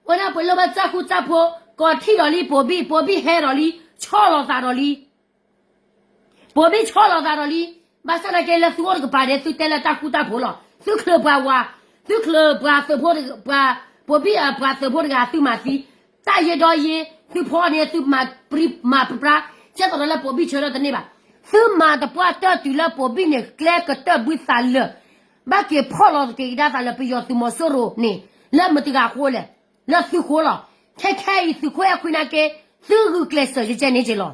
ဝဲဒၣ်ပှၤလိၣ်ဘၣ်စၢ်ဃူစၢ်ဖိး ကိးထံၣ်ဒီးလံ ပိာ်ဘံၣ် ပိာ်ဘံၣ်ဟဲဒီးလံ ဆီၣ်လီၤသးဒီးလံ ပိာ်ဘံၣ်ဆီၣ်လီၤသးဒီးလံ. ဘၣ်ဆၣ်နာ်က့လၢသုအိၣ်တကပၤန့ၣ် သုတဲလၢတၢ်ဃူတၢ်ဖိးလီၤ. သုချုးပှၤဝၤ, သုချုးပှၤသုးဖိ, ပှၤပိာ်ဘံၣ်အပှၤသုးဖိတဂၤသုမၤသံ, တၢ်ယဲဒီးယဲ, သုဖီန့ၣ် သုမၤပြံမၤပြါ, ကဲသိးဒီးလၢပိာ်ဘံၣ်ဆၢထၢၣ်တန့ၢ်ဘၣ်. သုမၤတပှၢ်တၢၢ်တုၤလၢပိာ်ဘံၣ်န့ၣ် ကျဲကတၢၢ်ဘုသးလၢာ်, ဘၣ်က့ၤဖီၣ်လီၤသက့ၤကဒါသးလၢပယီၤသုးမီၤစိရိၤန့ၣ် လၢမတၤတဂၤဃိလဲၣ်, လၢသုဃိလီၤ. ခဲခဲအံၤသုးခိၣ်အဲၣ်ခွံနာ်က့ သုဂုာ်ကျဲးစၢးကဲန့ၣ်က့လီၤ.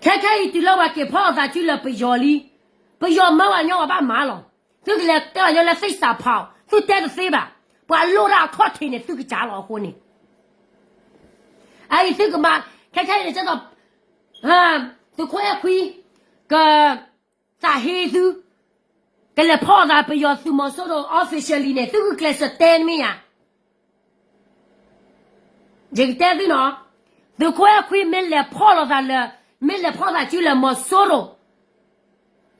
ခဲခဲအံၤတုၤလၢပှၤက့ၤဖီၣ်အသးစုလၢပယီၤလံ, ပယီၤမၢပှၤညီပဘၣ်မၤလီၤ. သုကလဲၤတဲပှၤညီလၢသ့ၣ်စးဖးအီၤ, သုတဲတသ့ဘၣ်. ပှၤလိၣ်ဒၣ်အခီၣ်ထံးန့ၣ် သုကစၢ်လီၤအဃိန့ၣ် အအံၤသုကမၤ, ခဲခဲအံၤန့ၣ် သုးခိၣ်အဲၣ်ခွံ က သးဟ့သု, ကလဲၤဖီၣ်သးပယီၤသုးမီၤစိရိၤ officially န့ၣ် သုဂုာ်ကျဲးစၢးတဲနမ့ၢ်ဧါ. ယကတဲသုနီၤ, သုးခိၣ်အဲၣ်ခွံမ့ၢ်လဲၤဖီၣ်လိာ်သးလၢ, မ့ၢ်လဲၤဖီၣ်သးစုလၢမီၤစိရိၤ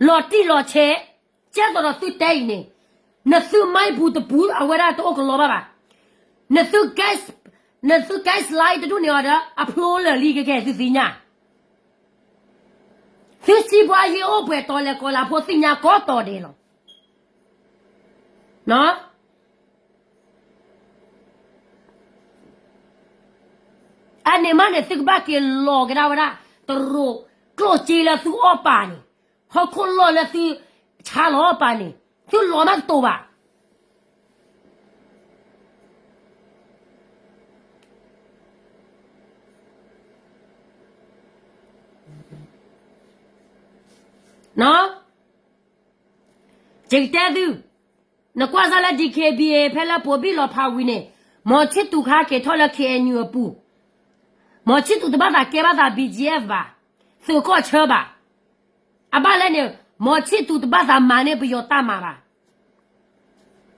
လီၤတံၢ်လီၤဆဲး, ကဲသိးဒီးသုတဲအံၤန့ၣ်, နသုမါပူၤတပူၤအဝဲဒၣ်တအိၣ်ကလီဘၣ်ဘၣ်. နသု gas, နသု gas line တဒူၣ်န့ၣ်အီၤဒီး အဖျိလၢာ်လံကကဲသုသ့ၣ်ညါ သုစံးပှၤယ့ၢ်အိၣ်ပှဲၤတီၤလဲၣ် ကီၤလၤဖိသ့ၣ်ညါကိးတီၤဒဲးလီၤ. အန့ၣ်မးန့ၣ် သုကဘၣ်က့ၤလီၤကဒါဝဲဒၣ် တရူးကျိၣ်စ့လၢသုအီၣ်ပာ်န့ၣ်, ဟီၣ်ခိၣ်လီၢ်လၢသုဆါလီၤအီၣ်ပာ်န့ၣ် သုလီၤမးတတိၤဘၣ်. ယကတဲသု, နကွၢ်စၢ်လၢ DKBA ဖဲလၢပိာ်ဘံၣ်လီၤဖးဝံၤန့ၣ်, မီၤဆံၣ်သူၤခါက့ၤထီၣ်လၢ KNU အပူၤ, မီၤဆံၣ်သူၤတဘၣ်သးကဲဘၣ်သး BGF ဘၣ်, သုးကီၢ်ဆၢဘၣ်. အဘၣ်လဲၣ်န့ၣ်, မီၤဆံၣ်သူၤတဘၣ်သးမၤန့ၢ်ပယီၤတၢ်မၤဘၣ်.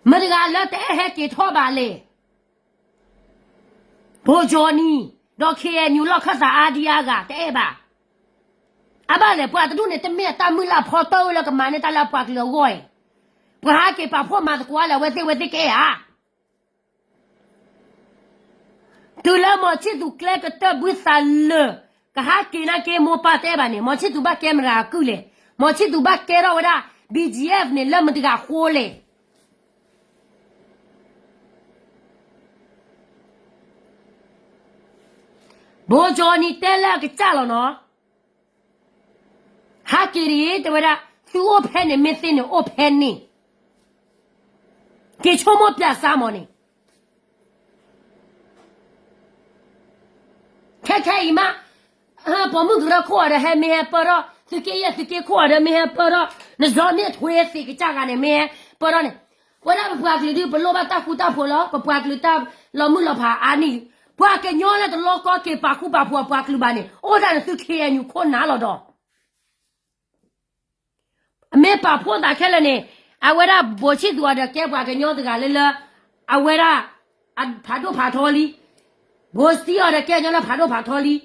မတၤတဂၤလၢတအဲၣ်ဟဲက့ၤထီၣ်ဘၣ်လဲၣ်. ဘိကၠီနံၤ, ဒီး KNU လီၢ်ခၢၣ်သးအါဒံအါဂၤတအဲၣ်ဘၣ်. အဘၣ်လဲၣ် ပှၤတဒူၣ်န့ၣ် တမ့ၢ်အတၢ်မုၢ်လၢ်ဖီတၢၢ်လၢကမၤန့ၢ်တၢ်လၢအပှၤကလုာ်အဂီၢ်အံၤ, ပှၤဟးက့ၤပာ်ဖှိၣ်မၤသကိးလၢအဝဲသ့ၣ်ဝဲသ့ၣ်ကအဲၣ်ဧါ. တုၤလၢမီၤဆံၣ်သူၤကျဲကတၢၢ်ဘုသးလၢာ်, ကဟးက့ၤနာ်က့မိၢ်ပၢ်တအဲၣ်ဘၣ်န့ၣ်, မီၤဆံၣ်သူၤဘၣ်ကဲမတၤဂၤအကုၢ်လဲၣ်, မီၤဆံၣ်သူၤဘၣ်ကဲထီၣ်ဝဲဒၣ် BGF န့ၣ် လၢမတၤတဂၤဃိလဲၣ်. ဘိကၠီနံၤတဲလၢအကစၢ်လီၤနီၤ, ဟးက့ၤတဂ့ၤ တဲဝဲဒၣ်, သုအိၣ်ဖဲန့ၣ်မ့ၢ်သ့န့ၣ်အိၣ်ဖဲန့ၣ်, က့ၤဆိကမိၣ်ပၠးစၢ်မီၤန့ၣ် ခဲခဲအံၤမး, ပိာ်မုၣ်ကရၢခိၣ်အီၤဒီးဟဲမ့ၢ်ဟဲ ပၢၢ်ထီၣ်, သုးက့ယဲၢ်သုးက့ခိၣ်အီၤဒီးမ့ၢ်ဟဲပၢၢ်ထီၣ်, နစီၤန့ၣ်ထွ့သ့ကစၢ်ဂၤန့ၣ် မ့ၢ်ဟဲပၢၢ်ထီၣ်န့ၣ်, ဝဲဒၣ်ပပှၤကလုာ်ဒုး ပလိၣ်ဘၣ်တၢ်ဃူတၢ်ဖိးလီၤ, ပပှၤကလုာ်တၢ်လီၤမုၢ်လီၤဖးအါန့ၢ်, ပှၤကညီလၢတလီကီက့ၤပာ်ဃူပာ်ဖိးအပှၤကလုာ်ဘၣ်န့ၣ် အိၣ်ဒၣ်န့ၣ်သု KNU ခိၣ်နၢ်လီၤဒီး အမ့ၢ်ပာ်ဖှိၣ်သးခဲလၢာ်န့ၣ်, အဝဲဒၣ်ဘိးဆံၣ်သူၤအီၤဒီးကဲပှၤကညီတဂၤလၢလၢ, အဝဲဒၣ်, ဖးဒိၣ်ဖးထီလံ, ဘိးစတံအီၤဒီးကဲညီလၢဖးဒိၣ်ဖးထီလံ,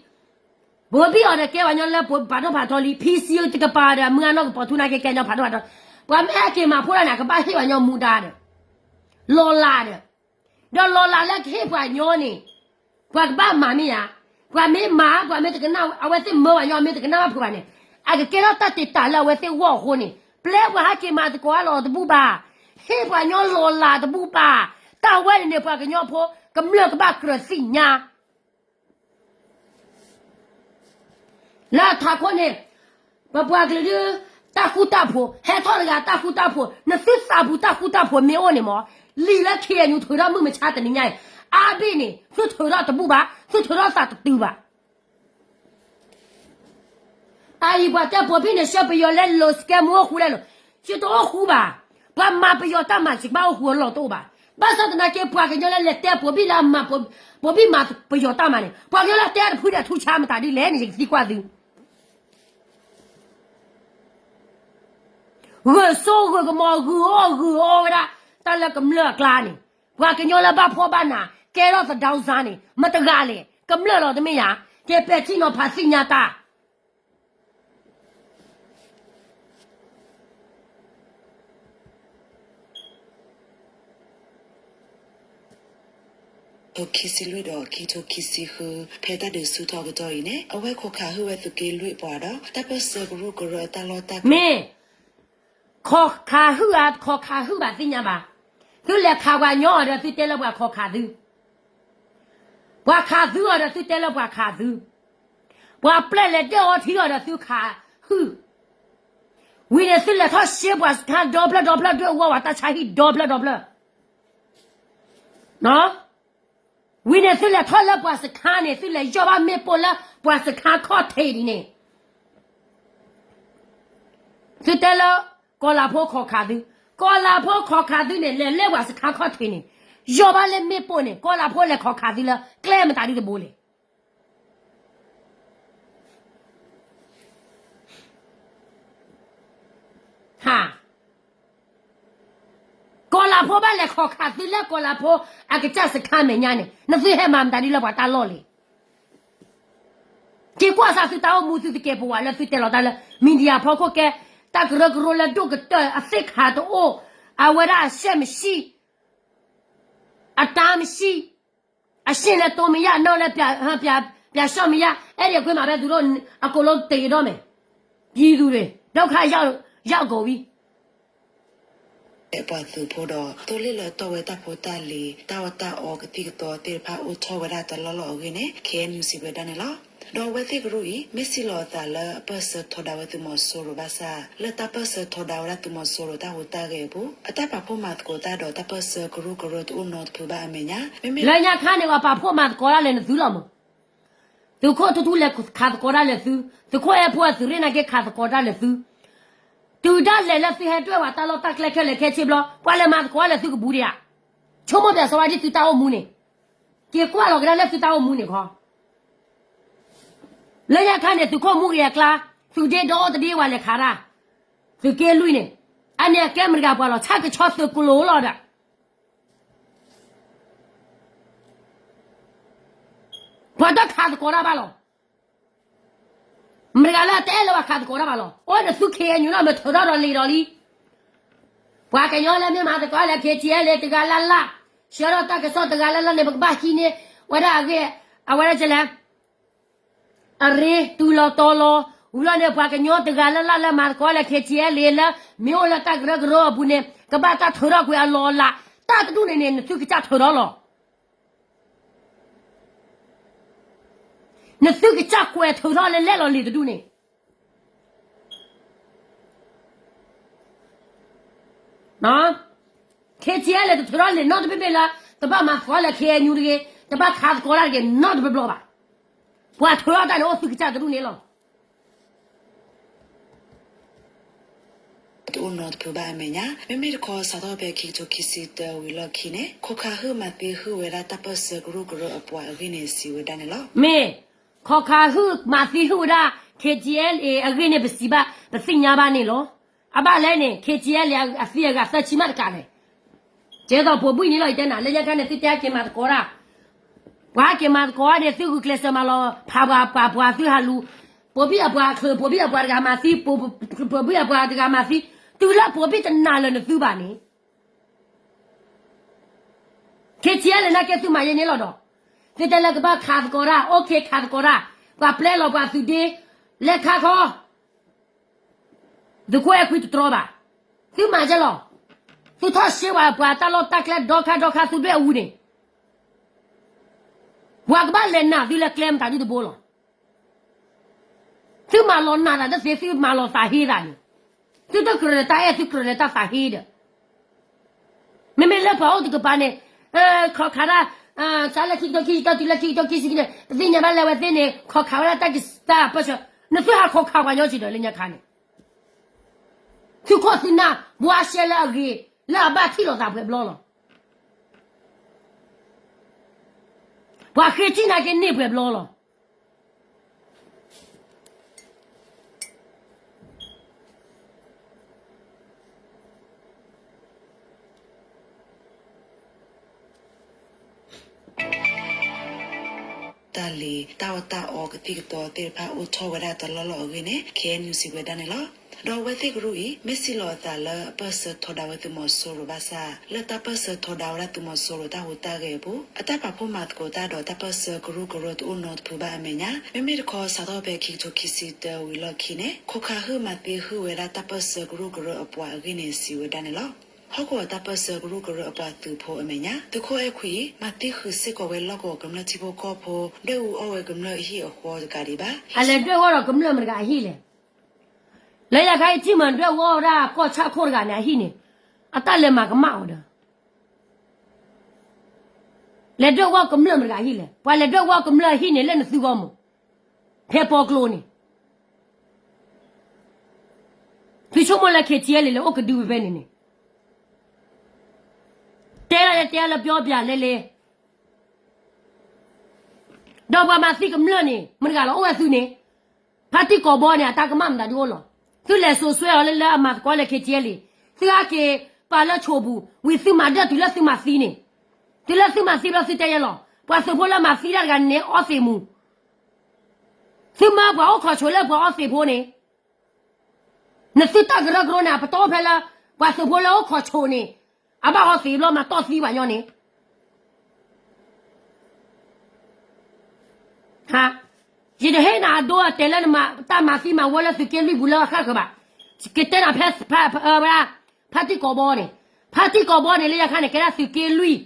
ဘိးဘံၣ်အီၤဒီးကဲပှၤညီလၢ ဖးဒိၣ်ဖးထီလံ, PC တကပၤဒီး မုၢ်အနီၢ်ကပီၤထူနာ်က့ကဲညီဖးဒိၣ်ဖးထီ, ပှၤမ့ၢ်ဟဲက့ၤမၤဖှိၣ်ဒၣ်န့ၣ် အကဘၣ်ဟ့ၣ်ပှၤညီမူဒါဒီး, လီၤလးဒီး ဒီးလီၤလးလၢကဟ့ၣ်ပှၤညီန့ၣ်, ပှၤကဘၣ်မၤမ့ၢ်ဧါ, ပှၤမ့ၢ်မၤ ပှၤမ့ၢ်တကနၣ် အဝဲသ့ၣ်မၢပှၤညီမ့ၢ်တကနၣ်ဘၣ်ဖုးဘၣ်န့ၣ်, အကကဲထီၣ်တၢ်တ့ၢ်တၢ်လၢအဝဲသ့ၣ်ဂီၢ်အဃိန့ၣ်, ပျဲပှၤဟဲက့ၤမၤသကိးအါလီၤတဘူၣ်ဘၣ်, ဟ့ၣ်ပှၤညီလီၤလးတဘူၣ်ဘၣ်, တၢ်ဝဲန့ၣ်န့ၣ် ပှၤကညီဖိ ကမျၢၢ်ကဘၣ်ကြၢးသ့ၣ်ညါ လၢထးခိၣ်န့ၣ်, ပပှၤကလုာ်ဒုး တၢ်ဃူတၢ်ဖိး ဟဲထီၣ်တဂၤတၢ်ဃူတၢ်ဖိး နသုသးပူၤတၢ်ဃူတၢ်ဖိးမ့ၢ်အိၣ်န့ၣ်မး လံာ်လၢ ခ့ၣ်အဲၣ်ယူၣ် ထုးထီၣ်မုၢ်မဆါတနံၤညါအံၤ အါဘ့ၣ်န့ၣ် သုထုးထီၣ်တဘူၣ်ဘၣ် သုထုးထီၣ်သးတတုၤဘၣ်. အအံၤပှၤတဲပိာ်ဘံၣ်န့ၣ် ဆှၢပယီၤလဲလိာ် စကဲမူအိၣ်ဃူလဲလိာ်, ယတအိၣ်ဃူဘၣ်. ပှၤမၤပယီၤတၢ်မၤ ယကဘၣ်အိၣ်ဃူအလီၢ်တအိၣ်ဘၣ်. ဘၣ်ဆၣ်သနာ်က့ ပှၤကညီလၢလဲၤတဲပိာ်ဘံၣ်လၢအမၤ ပိာ်ဘံၣ်မၤပယီၤတၢ်မၤန့ၣ် ပှၤကညီလၢတဲတဖုဒဲးထူဆါမတၤဒ်လဲၣ်န့ၣ် ယကသံကွၢ်သု ဂုာ်စိဂုာ်ကမီၤ ဂုာ်အီၣ်ဂုာ်အီဝဲဒၣ် တၢ်လၢကမျၢၢ်အကျါန့ၣ် ပှၤကညီလၢဘၣ်ဖှီၣ်ဘၣ်နး ကဲထီၣ်သဒၢစါန့ၣ် မတဂၤလဲၣ် ကမျၢၢ်လီၤတမ့ၢ်ယၤ ကဲပဲာ်ထံနီၤဖးသ့ၣ်ညါတၢ် ထိခံဆံလွံၢ်ဒီးခံထိခံဆံဃု ဖဲတၢ်ဒုးဆူၣ်ထီၣ်ကတီၢ်အံၤန့ၣ် အဝဲခိးခးဟုၣ်ဝဲသုးက့လွံၢ်ပှၤဒီး တၢ်ပၢၢ်ဆၢကရူၢ်ကရၢအတၢ်လီၢ်တၢ်ကျဲ မ့ၢ် ခိးခးဟုၣ်ဧါ တခိးခးဟုၣ်ဘၣ်သ့ၣ်ညါဘၣ်. သုလဲၤခးပှၤကညီအီၤဒီးသုတဲလၢပှၤခိးခးသု, ပှၤခးသုအီၤဒီးသုတဲလၢပှၤခးသု, ပှၤပျဲၢ်လဲၤဒၢၣ်အီထံအီၤဒီးသုခးဟုၣ်, ဝံၤန့ၣ်သုလဲၤထီၣ်ရှဲပှၤစခါဒီဖျၢၣ်ဒီဖျၢၣ် ဒွဲၣ်အူဝဲပှၤတၢ်ဆါဟံၣ်ဒီဖျၢၣ်ဒီဖျၢၣ် ဝံၤန့ၣ်သုလဲၤထီၣ်လၢပှၤစခါန့ၣ် သုလဲၤယီၢ်ဘၣ်မ့ၣ်ပိၢ်လၢပှၤစခါခီၣ်ထံးဒ်န့ၣ်, သုတဲလၢ ကီၤလၤဖိခိးခးသု, ကီၤလၤဖိခိးခးသုန့ၣ် လဲၤလၢပှၤစခါခီၣ်ထံးန့ၣ်, ယီၢ်ဘၣ်လၢမ့ၣ်ပိၢ်န့ၣ် ကီၤလၤဖိလဲၤခိးခးသုလၢကျဲမတၤဒုတဘိလဲၣ်. ဟါ, ကီၤလၤဖိဘၣ်လဲၤခိးခးသုလၢကီၤလၤဖိအကစၢ်စခါမဲာ်ညါန့ၣ် နသုဟဲမၤမတၤဒ်လၢပှၤတၢ်လီၢ်လဲၣ်. က့ၤကွၢ်စၢ်သုတၢ်အိၣ်မူ သုတကဲးပဝးလၢသုတဲလီၤတၢ်လၢ media ဖီခိၣ်ကဲ တၢ်ကရၢကရိလၢဒိၣ်ကတၢၢ် အသ့ၣ်ခါတအိၣ်, အဝဲဒၣ်အရှဲမရှိ, အတားမရှိ, အရှဲလဲၤတိမယါ နီၢ်လဲၤ ပျးရှီၣ်မယါ အဲၣ်ဒိးခွ့မးဖဲသုးရိၣ် အကိးလိတ့ၢ်ဒီးမဲာ်, ပြည်သူတွေ ဒုက္ခရောက်ကုန်ပြီ. ပှၤသုးဖိဒီး သိလ့ၣ်လၢတီၢ်ဝဲတၢ်ဖိတၢ်လံၤ တၢ်အီၣ်တၢ်အီကသံၣ်ကသီသ့ၣ်တဖၣ်အိၣ်ထီၣ်ဝဲဒၣ်တလီၢ်လီၢ်အဂ့ၢ်န့ၣ် ခ့ၣ်အဲၣ်ယူၣ် စံးဝဲဒၣ်န့ၣ်လီၤ. ဒီးအဝဲသ့ၣ်ကရူၢ်အံၤ မ့ၢ်စံးလီၤအသးလၢအပၢၢ်ဆၢထီဒါဝဲသုးမီၤစိရိၤဘၣ်ဆၣ် လၢတၢ်ပၢၢ်ဆၢထီဒါဝဲဒၣ်သုးမီၤစိရိၤတၢ်ဟူးတၢ်ဂဲၤအပူၤ အတၢ်ပာ်ဖှိၣ်မၤသကိးတၢ်ဒီးတၢ်ပၢၢ်ဆၢကရူၢ်ကရၢတအိၣ်နီတဖုဘၣ်အမဲာ်ညါ မ့မ့ၢ်လၢညါခါန့ၣ် ပှၤပာ်ဖှိၣ်မၤသကိးတၢ်လၢနသုလီၤမး သုးခိၣ်ထူထူလဲၤခးသကိးတၢ်လၢသု, သုးခိၣ်အဲၣ်ဖိအသုးရ့ၣ်နာ်က့ခးသကိးတၢ်လၢသု, တုၤဒၣ်လဲာ်လၢသုဟဲဒွဲၣ်ပှၤတၢ်လီၢ်တၢ်ကျဲခဲလၢာ်ခဲဆ့ဘျီ ပှၤလဲၤမၤသကိးလၢသုကဘူးဒံးဧါ. ဆိကမိၣ်ပၠးစီဝါဒ်သုတၢ်အိၣ်မူန့ၣ်, က့ၤကွၢ်လီၤကဒါလၢသုတၢ်အိၣ်မူန့ၣ်ခီ လၢညါခါန့ၣ် သုးခိၣ်မူဂ့ၤအကျါ, သုးဒ့ဒီတဒ့ဝဲလဲၤခးတၢ်, သုးက့လွံၢ်န့ၣ်, အန့ၣ်အကဲမတၤတဂၤပှၤလီၤ ဆၣ်ကဆီသုးကျိၤလီၤဒီး ပှၤတခးသကိးတၢ်ဘၣ်လီၤ. မတၤတဂၤလၢတအဲၣ်လၢပှၤခးသကိးတၢ်ဘၣ်လီၤ. အိၣ်နသု ခ့ၣ်အဲၣ်ယူၣ် လီၤ မ့ၢ်ထုးထီၣ်ဒီးလံာ်ဒီးလံ. ပှၤကညီလၢမ့ၢ်မၤသကိးလၢ ခ့ၣ်ထံအဲၣ်လ့ၣ် တဂၤလၢ်လၢ်, ဆှၢထီၣ်တၢ်ကစီၣ်တဂၤလၢ်လၢ်န့ၣ် ပကဘၣ်ဟံးန့ၢ် ဝဲဒၣ်အဂ့ၢ်, အဝဲဒၣ်ကလဲၣ် အရ့ တုၤလီၤတီၤလီၤ, ဝံၤလီၤန့ၣ် ပှၤကညီတဂၤလၢ်လၢ်လၢမၤသကိးလၢ ခ့ၣ်ထံအဲၣ်လ့ၣ်လၢ မ့ၢ်အိၣ်လၢတၢ်ကရၢကရိအပူၤန့ၣ် ကဘၣ်တၢ်ထုးထီၣ်ကွံာ်အလီၢ်အလၤ, တၢ်တဒူၣ်န့ၣ်န့ၣ် နသုကစၢ်ထုးထီၣ်လီၤ. နသုကစၢ်ကွဲးထုးထီၣ်လၢလဲၣ်လီၤလံာ်တဒူၣ်န့ၣ် ခ့ၣ်ထံအဲၣ်လ့ၣ် တထုးထီၣ်လံာ်နီတဘ့ၣ်ဘ့ၣ်လၢ တဘၣ်မၤသကိးလၢ ခ့ၣ်အဲၣ်ယူၣ် တဂ့ၤ, တဘၣ်ခးသကိးတၢ်တဂ့ၤ နီတဘျီဘျီဘၣ်. ပှၤထုးထီၣ်တၢ်န့ၣ် အိၣ်သုကစၢ်တဒူၣ်န့ၣ်လီၤ. တအိၣ်နီတဖုဘၣ်အမဲာ်ညါ, မ့မ့ၢ်တခီ စးထီၣ်ဖဲခံကထိခံဆံတၢဝံၤလီၢ်ခံန့ၣ် ခိးခးဟုၣ်မၤသံဟုၣ်ဝဲဒၣ်တၢ်ပၢၢ်ဆၢကရူၢ်ကရၢအပှၤအဂ့ၢ်န့ၣ် စံးဝဲဒၣ်န့ၣ်လီၤ. မ့ၢ် ခိးခးဟုၣ်မၤသံဟုၣ်ဝဲဒၣ် ခ့ၣ်ထံအဲၣ်လ့ၣ် အဂ့ၢ်န့ၣ် ပစံးဘၣ် ပသ့ၣ်ညါဘၣ်န့ၣ်လီၤ. အဘၣ်လဲၣ်န့ၣ် ခ့ၣ်ထံအဲၣ်လ့ၣ် အသံအဂၤသၢဆံမးတကးလဲၣ်. ကဲသိးပိာ်ဘံၣ်န့ၣ်လီၤ ယတဲနၤ လၢညါခါန့ၣ် သုတဲဟဲက့ၤမၤသကိးတၢ်, ပှၤဟဲက့ၤမၤသကိးတၢ်န့ၣ် သုဂုာ်ကျဲးစၢးမၤလီၤ ဖးပှၤပှၤပှၤသုဟးလူၤ, ပိာ်ဘံၣ်အပှၤအချုး ပိာ်ဘံၣ်အပှၤတဂၤမၤသံ, ပိာ်ဘံၣ်အပှၤတဂၤမၤသံ, တုၤလၢပိာ်ဘံၣ်တနာ်လၢနသုဘၣ်န့ၣ် ခ့ၣ်ထံအဲၣ်လ့ၣ် နာ်က့သုမၤယဲန့ၣ်လီၤဒီး, သုတဲလၢကဘၣ်ခးသကိးတၢ် အိၣ်ခ့ခးသကိးတၢ်, ပှၤပျဲလီၤပှၤသုးဒ့, လဲၤခးခီ, သုးခိၣ်အဲၣ်ခွံတတြီဘၣ်, သုမၤယဲလီၤ, သုထီၣ်ရှဲပှၤပှၤတၢ်လီၢ်တၢ်ကျဲဒီခါဒီခါသုဒွဲၣ်အူန့ၣ်, ပှၤကဘၣ်လဲၤနာ်သုလၢကျဲမတၤဒုတဘိလီၤ. သုမၤလီၤနာ်သးတသ့ သုမၤလီၤသးဟ့သးန့ၣ်, သုတကြၢးလၢတၢ်အဲၣ် သုကြၢးလၢတၢ်သးဟ့ဒီး, မ့မ့ၢ်လၢပှၤအိၣ်တကပၤန့ၣ်, ခီၣ်ခးတၢ်, စးလၢခံကထိခံဆံတၢ တုၤလၢခံကထိခံဆံခံန့ၣ် ပသ့ၣ်ညါဘၣ်လၢအဝဲသ့ၣ်န့ၣ် ခီၣ်ခးဝဲဒၣ်တၢ်ကစၢ်ပၢၢ်ဆၢ, နသုဟးခီၣ်ခးပှၤညီက့ဒီးလၢညါခါန့ၣ်, သုခိၣ်သုနၢ် ဘှါရှဲလၢအဂ့ၤ, လၢအဘၣ်ထံၣ်လိာ်သးပှဲၤဘျီလီၤ. ပှၤဃ့ထံၣ်နာ်က့န့ၢ်ပှဲၤဘျီလီၤ. တၢ်လံၤတၢ်အီၣ်တၢ်အီကသံၣ်ကသီသ့ၣ်တဖၣ်အိၣ်ထီၣ်ဝဲဒၣ်တလီၢ်လီၢ်အဂ့ၢ်န့ၣ် ခ့ၣ်အဲၣ်ယူၣ်စံးဝဲဒၣ်န့ၣ်လီၤ. ဒီးအဝဲသ့ၣ်ကရူၢ်အံၤ မ့ၢ်စံးလီၤအသးလၢအပၢၢ်ဆၢထီဒါဝဲသုးမီၤစိရိၤဘၣ်ဆၣ် လၢတၢ်ပၢၢ်ဆၢထီဒါဝဲဒၣ်သုးမီၤစိရိၤတၢ်ဟူးတၢ်ဂဲၤအပူၤ အတၢ်ပာ်ဖှိၣ်မၤသကိးတၢ်ဒီးတၢ်ပၢၢ်ဆၢကရူၢ်ကရၢတအိၣ်နီတဖုဘၣ်အမဲာ်ညါ မ့မ့ၢ်တခီစးထီၣ်ဖဲခံကထိခံဆံတၢဝံၤလီၢ်ခံန့ၣ် ခိၣ်ခါဟုၣ်မၤသံဟုၣ်ဝဲဒၣ်တၢ်ပၢၢ်ဆၢကရူၢ်ကရၢအပှၤအဂ့ၢ်န့ၣ် စံးဝဲဒၣ်န့ၣ်လီၤ. ဟီၣ်ကဝီၤတၢ်ပၢၢ်ဆၢကရူၢ်ကရၢအပှၤသုးဖိအမဲာ်ညါ သုးခိၣ်အဲၣ်ခွံအံၤ မၤသံဃုာ်စ့ၢ်ကီးဝဲလီၢ်ကဝီၤကမျၢၢ်ထံဖိကီၢ်ဖိ ဒွဲၣ်အူအီၣ်ဝဲကမျၢၢ်အဟံၣ်အဃီတကးဒံးဘၣ်. အလဲၤဒွဲၣ်အူအီၣ်ဒီးကမျၢၢ်မတၤတဂၤအဟံၣ်လဲၣ်. လၢယခါအံၤထံၣ်မး ဒွဲၣ်အူအီၣ်ဝဲဒၣ်ကီၢ်ဆၣ်ခိၣ်တဂၤန့ၣ်အဟံၣ်န့ၣ်, အတၢ်လဲၤမၤကမၣ်အီၤဒီး လဲၤဒွဲၣ်အူအီၣ်ကမျၢၢ်မတၤတဂၤအဟံၣ်လဲၣ်. ပှၤလဲၤဒွဲၣ်အူအီၣ်ကမျၢၢ်အဟံၣ်န့ၣ် လၢနသုဂီၢ်မး, ဖဲပီကျိန့ၣ် သုဆိကမိၣ်လၢ ခ့ၣ်ထံအဲလ်လံ လဲၤအိၣ်ကဒုဖဲန့ၣ်န့ၣ်, တဲဒၣ်လဲၣ် တဲလၢပျီပျၢ်လဲၣ်လဲၣ်, ဒီးပှၤမၤသံကမျၢၢ်န့ၣ် မတၤတဂၤလီၤ အိၣ်ဝဲသုန့ၣ်, ဖါတံၢ်ကိးဘီန့ၣ် အတၢ်ကမၣ်မတၤဒုအိၣ်လီၤ. သုလဲၤစိာ်ဆှဲအီၤလၢလၢအမၤသကိးလၢ ခ့ၣ်ထံအဲလ်လံ, သုဟဲက့ၤပာ်လၢဆိပူၤ ဝံၤသုမၤဒၢၣ်တုၤလၢသုမၤသံန့ၣ်, တုၤလၢသုမၤသံဘျီသုတဲယဲလီၤ. ပှၤသုးဖိလၢမၤသံတၢ်တဂၤန့ၣ်န့ၣ် အီသံးမူ သုမၢပှၤအိၣ်ခိးဆိးလၢပှၤအီသံးဖိန့ၣ်, နသုတၢ်ကရၢကရိန့ၣ် အပတီၢ်ဖဲလၢ ပှၤသုးဖိလၢအိၣ်ခိးဆိးန့ၣ် အဘၣ်အီသံးဘျီမၤတီၢ်သံပှၤညီန့ၣ်, ယတဟ့ၣ်နၤအဒိအတဲာ်လၢနမၤတၢ်မၤသံမၤဝီလၢသုးက့လွံၢ်ပူၤလၢအဃၣ်ဃၢၤဘၣ်. ကတဲနၤဖဲ ဖါတံၢ်ကိးဘီန့ၣ်, ဖါတံၢ်ကိးဘီန့ၣ် လၢယခါန့ၣ် ကဲဒၣ်သုးက့လွံၢ် သ့ၣ်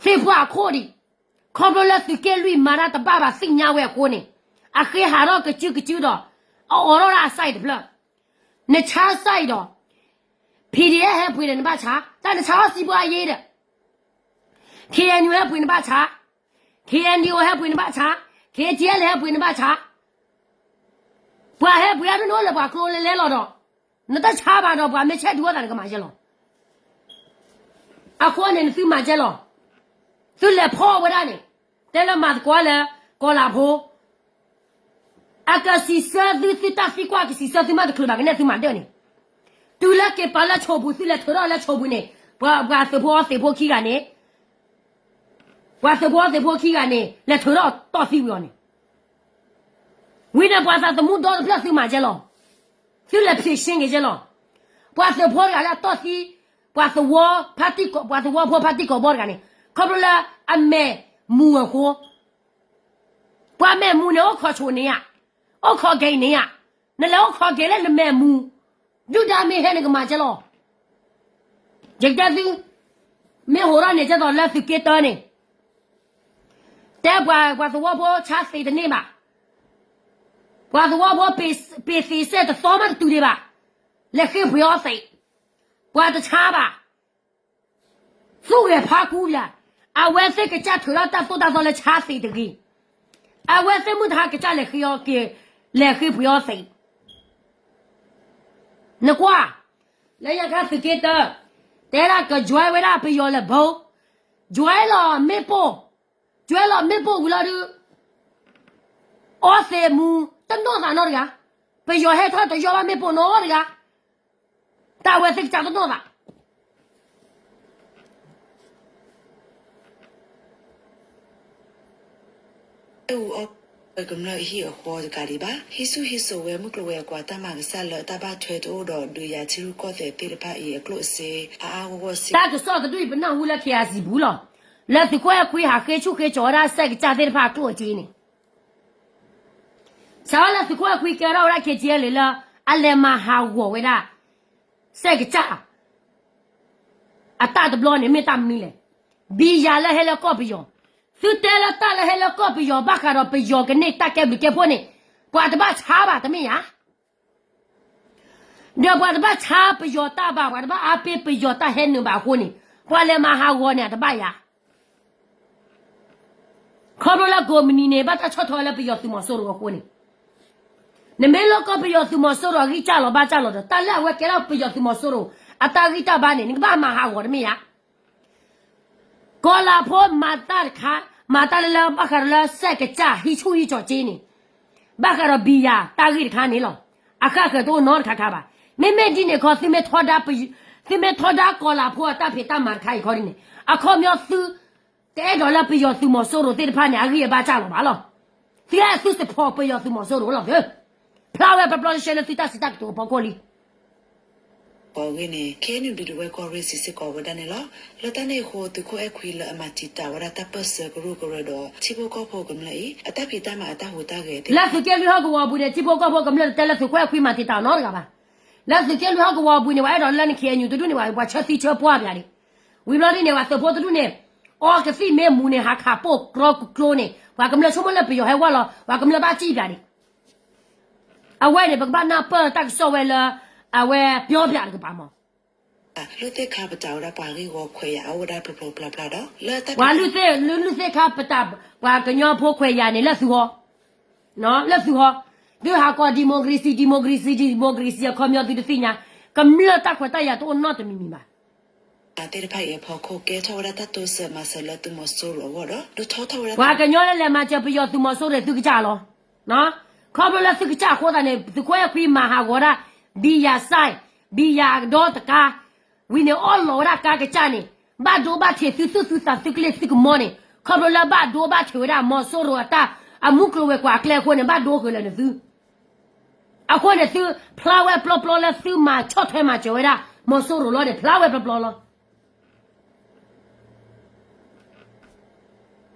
ပှၢ်အခိၣ်ဒံး, ခီဖျိလၢသုးက့လွံၢ်မၤတၢ်တဘၣ်ဘၣ်သ့ၣ်ညါဝဲအဃိန့ၣ်, အဃ့ဟးထီၣ်ကစုကစုဒီး အအိးထီၣ်ဒၣ်အစၢ်အံၤတဖျၢၣ်, နဆါစၢ်အံၤဒီး PDF ဟဲပှ့ၤဒီးနဘၣ်ဆါ, တၢ်နဆါအီၣ်စံးပှၤအယ့ဒီး KNU ဟဲပှ့ၤနဘၣ်ဆါ, KNDO ဟဲပှ့ၤနဘၣ်ဆါ, KTLA ဟဲပှ့ၤနဘၣ်ဆါ, ပှၤဟဲပှ့ၤအါဒိၣ်န့ၣ်အိၣ်လၢပှၤကျိလဲၤလဲၤလီၤဒီး နတဆါဘၣ်ဒီးပှၤမ့ၢ်ဆဲးဒုးအီၣ်သးန့ၣ်ကမၤယဲလီၤ. အဃိန့ၣ် နသုမၤကဲလီၤ. သုလဲၤဖီၣ်ဝဲဒၣ်န့ၣ်, တဲလၢမၤသကိးလၢ ကီၤလၤဖိ, အကစံးဆၢသု သုတၢ်သံကွၢ်ကစံးဆၢသုမးတချုးဘၣ်ကနဲၣ်သုမၤဒၢၣ်န့ၣ်, တုၤလၢက့ၤပာ်လၢဆိပူၤ သုလဲၤထုးထီၣ်လၢဆိပူၤန့ၣ်, ပှၤသုးဖိအီသံးဖိခံဂၤန့ၣ်, ပှၤသုးဖိအီသံးဖိခံဂၤန့ၣ် လဲၤထုးထီၣ်တီၢ်သံဝံၤအီၤန့ၣ် ဝံၤန့ၣ်ပှၤသးသမူဒီတဖျၢၣ်သုမၤကဲလီၤ. သုလဲၤဖံးရှင်းက့ၤကဲလီၤ. ပှၤသုးဖိတဂၤလၢအတီၢ်သံ, ပှၤသဝီ, ပှၤသဝီဖိဖါတံၢ်ကိးဘီတဂၤန့ၣ်, ခီဖျိလၢအမဲာ်မူအဃိ, ပှၤမဲာ်မူန့ၣ် အိၣ်ခိးဆိးန့ၣ်ဧါ, အိၣ်ခိးက့ၤန့ၣ်ဧါ, နလဲၤအိၣ်ခိးက့ၤလၢနမဲာ်မူ, ဒုၣ်ဒါမ့ၢ်ဟဲနကမၤကဲလီၤ. ယကတဲသု, မ့ၢ်ဟိးထီၣ်န့ၣ်ကဲသိးလၢသုးက့တၢန့ၣ်, တဲပှၤသဝီဖိဆါသံးတန့ၢ်ဘၣ်, ပှၤသဝီဖိပ့ၤသံးစဲတသီမးတတုၤဒံးဘၣ်, လဲၤဃ့ပှ့ၤအီသံး, ပှၤတဆါဘၣ်, သူၣ်ဂဲၤဖးကူပၠး, အဝဲသ့ၣ်ကစၢ်ထုးထီၣ်တၢ်သိၣ်တၢ်သီလၢဆါသံးတဂ့ၤ, အဝဲသ့ၣ်မုၢ်တဟါကစၢ်လဲၤဃ့အီက့ၤ, လဲၤဃ့ပှ့ၤအီသံး နကွၢ်, လၢညါခါသုးက့တၢ, တဲဒၣ်က join ဝဲဒၣ်ပယီၤလၢဘီ, join လီၤမ့ၣ်ပိၢ်, join လီၤမ့ၣ်ပိၢ်ဝံၤလီၤဒုး, အီသံးမူ, တနီၢ်သးနီတဂၤ, ပယီၤဟဲထီၣ်တယီၣ်ဘၣ်မ့ၣ်ပိၢ်နီတဂၤ, တၢ်ဝဲသ့ၣ်ကစၢ်တနီၢ်သး အူအီၣ်ကမျၢၢ်အဟံၣ်အဃီတကးဒံးဘၣ်, ဟံးဆူၣ်ဟံးစိးဝဲမုၢ်ကျိၤဝဲၤကွာ်တၢ်မၤကစၢ်လၢတၢ်ဘၣ်ထွဲတအိၣ်ဒီးဒုးယၤထံရူၢ်ကီၢ်သဲးသ့ၣ်တဖၣ်အံၤအကျိၣ်အစ့ အအါဂီၢ်ဂီၢ်စ့ၢ်ကီး တၢ်ကစီၣ်တဒူၣ်အံၤပနၢ်ဟူလၢ ခ့ၣ်အါစံး ပူၤလီၤ. လၢသုးခိၣ်အဲၣ်ခွံဟးဃ့ဆူၣ်ဃ့ကၠီၤဝဲဒၣ်စဲးကစၢ်သ့ၣ်တဖၣ်အကျိၣ်အစ့န့ၣ် စးထီၣ်လၢသုးခိၣ်အဲၣ်ခွံကဲထီၣ်ဝဲဒၣ် ခ့ၣ်ထံအဲလ်လံ လၢ အလဲၤမၤဟးဂီၤဝဲဒၣ် စဲးကစၢ် အတၢ်တဘျီန့ၣ် မ့ၢ်တၢ်မနုၤလဲၣ်. ဘံယၤလၢဟဲလၢကီၢ်ပယီၤ, သုတဲလၢတၢ်လၢဟဲလၢကီၢ်ပယီၤဘၣ်ဃးဒီးပယီၤကန့ၢ်တၢ်ကဲဘျုးကဲဖှိၣ်န့ၣ်, ပှၤတဘၣ်ဆါဘၣ်တမ့ၢ်ဧါ. ဒီးပှၤတဘၣ်ဆါပယီၤတၢ်ဘၣ်, ပှၤတဘၣ်အါပ့ၤပယီၤတၢ်ဟဲနုာ်ဘၣ်အဃိန့ၣ်, ပှၤလဲၤမၤဟးဂီၤန့ၣ် အတဘၣ်ယၤ. ခီဖျိလၢကိးမုၢ်နံၤန့ၣ် ဘၣ်တၢ်ဆီၣ်ထွဲလၢပယီၤသုးမီၤစိရိၤအဃိန့ၣ်, နမ့ၢ်လၢကီၢ်ပယီၤသုးမီၤစိရိၤအဂံၢ်စၢ်လီၤဘါစၢ်လီၤဒီး တၢ်လၢအဝဲကဲထီၣ်ပယီၤသုးမီၤစိရိၤ အတၢ်ဂံၢ်တၢ်ဘါန့ၣ် နကဘၣ်မၤဟးဂီၤတမ့ၢ်ဧါ. ကီၤလၤဖိမၤတၢ်တခါ, မၤတၢ်လၢလၢဘၣ်ဃးဒီးလၢစဲးကစၢ်ဟံးဆူၣ်ဟံးကၠီၤက့န့ၣ်, ဘၣ်ဃးဒီးဘံယၤတၢ်ဂ့ၢ်တခါန့ၣ်လီၤ. အဃၣ်ဃၢၤတအိၣ်နီတခါခါဘၣ်. မ့မ့ၢ်ဒ်န့ၣ်ခီ သုမ့ၢ်ထီဒါ, သုမ့ၢ်ထီဒါကီၤလၤဖိအတၢ်ဖံးတၢ်မၤတခါအံၤခီဒ်န့ၣ်, အခီပညီသု တအဲၣ်ဒိးလၢပယီၤသုးမီၤစိရိၤသ့ၣ်တဖၣ်န့ၣ် အဂံၢ်အဘါစၢ်လီၤဘၣ်လီၤ. သုအဲၣ်သု support ပယီၤသုးမီၤစိရိၤလီၤ. ဖျါဝဲပျီပျီရှဲရှဲလၢသုတၢ်စံးတၢ်ကတိၤအဖီခိၣ်လံ. အဂ့ၢ်န့ၣ် ခ့ၣ်အဲၣ်ယူၣ်ဘျံၤဒဝဲၢ်ကီၢ်ရ့ၣ်စံးစ့ၢ်ကီးဝဲဒၣ်န့ၣ်လီၤ. လၢတၢ်န့ၣ်အဃိ သုးခိၣ်အဲၣ်ခွံလၢအမၤတံာ်တာ်ဝဲဒၣ်တၢ်ပၢၢ်ဆၢကရူၢ်ကရၢဒီး ထံဖိကီၢ်ဖိကမျၢၢ်အံၤ အတၢ်ဖံးတၢ်မၤအတၢ်ဟူးတၢ်ဂဲၤသ့ၣ် လၢသုးက့လွံၢ်ဟီၣ်ကဝီၤပူၤန့ၣ် ထံဖိကီၢ်ဖိကမျၢၢ်တတဲလၢသုးခိၣ်အဲၣ်ခွံမၤတံာ်တာ်နီတဂၤဘၣ်. လၢသုးက့လွံၢ်ဟီၣ်ကဝီၤပူၤန့ၣ် ပှၤအဲၣ်ဒိးလၢန ခ့ၣ်အဲၣ်ယူၣ် တဒူၣ်န့ၣ် ပှၤဆၢသံဆၢပှၢ်ပၠးဒံး. ဝံၤဘျီဒ်န့ၣ် ပှၤသုးဖိတဒူၣ်န့ၣ် အီကသံၣ်မ့ၢ်မူၤန့ၣ် ဟးခးပိာ်ကြီကျိန့ၣ် ပှၤကမျၢၢ်ဆိကမိၣ်လၢပယီၤဟဲဝဲလီၤ ပှၤကမျၢၢ်ဘၣ်စံၣ်ပၠးဒံး. အဝဲန့ၣ် ပကဘၣ်နၢ်ပၢၢ်တၢ်ကစီၣ်ဝဲလၢ အဝဲပျီပၠးတကပၤမး လွံၢ်သ့ၣ်ခါပတာ်ဝဲဒၣ်ပှၤဂ့ၢ်ဂီၤခွဲးယာ်အအိၣ်ဝဲဒၣ်ဖျိဖျိဖျါဖျါဒီး လၢတၢ် ပှၤလွံၢ်သ့ၣ် လွံၢ်သ့ၣ်ခါပတာ် ပှၤကညီဖိခွဲးယာ်န့ၣ်လၢသုဟီ လၢသုဟီ, သုဟးကိး democracy democracy democracy အခီပညီသုတသ့ၣ်ညါ, ကမျၢၢ်တၢ်ခွဲးတၢ်ယာ်တအိၣ်နီတမံၤမံၤဘၣ်. သ့ၣ်တဖၣ်အံၤအဖီခိၣ် ကဲထီၣ်ဝဲဒၣ်တၢ်တိစၢၤမၤစၢၤလၢသုးမီၤစိရိၤအဂီၢ်ဒီး ဒုးထီထီၣ်ဝဲဒၣ် ပှၤကညီလၢလဲၤမၤစၢၤပယီၤသုးမီၤစိရိၤန့ၣ် သုကစၢ်လီၤ. ခီဖျိလၢသုကစၢ်အဃိသတးန့ၣ် သုးခိၣ်အဲၣ်ခွံမၤဟးဂီၤဒၣ် ဘံယၤစဲး ဘံယၤဒီတကါ ဝံၤန့ၣ် အီၣ်လီၤဝဲဒၣ်ကါကစၢ်န့ၣ် ဘၣ်ဒိဘၣ်ထံးသုသူၣ်သုသးသုကျ့သုကမီန့ၣ် ခီဖျိလၢဘၣ်ဒိဘၣ်ထံးဝဲဒၣ် မီၤစိရိၤအတၢ် အမူကျိၤဝဲၤကွာ်အကျဲအဃိန့ၣ် ဘၣ်ဒိဃုာ်လၢာ်န့ၣ်သု အဃိန့ၣ်သု ဖျါဝဲပျီပျီလၢသုမၤဆီၣ်ထွဲမၤစၢၤဝဲဒၣ် မီၤစိရိၤလီၤန့ၣ် ဖျါဝဲပျီပျီလီၤ.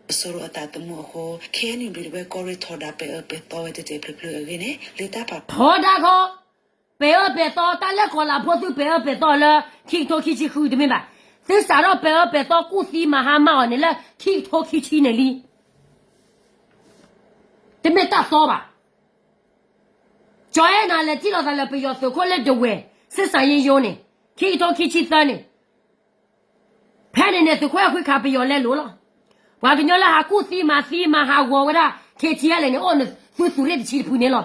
မီၤစိရိၤအသးသမူအဃိ ခ့ၣ်အဲၣ်ယူၣ်ဘျံၤဒဝဲၢ်ကီၢ်ရ့ၣ်ထီဒါ ပဲာ်အၢပဲာ်သီဝဲတဲာ်တဲာ်ဖျုးဖျုးအဂ့ၢ်န့ၣ် လံာ်တၢ်ပာ်ဖျါ ထီဒါခီ ပဲာ်အၢပဲာ်သီ တၢ်လၢကီၤလၤဖိသုပဲာ်အၢပဲာ်သီလၢ ခံကထိခံဆံဃုတမ့ၢ်ဘၣ်. သုစးထီၣ်ပဲာ်အၢပဲာ်သီကူၣ်သံမၤဟါမၢ်အီၤန့ၣ်လၢ ခံကထိခံဆံန့ၣ်လံ. တမ့ၢ်တၢ်သီဘၣ်. ကၠီၤအဲၣ်နၤလဲၤထံၣ်လိာ်သးလၢပယီၤသုးခိၣ်လၢဒဝဲၢ် စစ်ဆင်ရေးရုံးန့ၣ် ခံကထိခံဆံသၢန့ၣ် ဖဲန့ၣ်န့ၣ် သုးခိၣ်အဲၣ်ခွံခးပယီၤလဲလိာ်လီၤ. ပှၤကညီလၢဟးကူၣ်သံမၤသံမၤဟးဂီၤဝဲဒၣ် ခ့ၣ်ထံအဲလ်န့ၣ် အိၣ်သုသုးရ့ၣ်တဆံတဖုန့ၣ်လီၤ.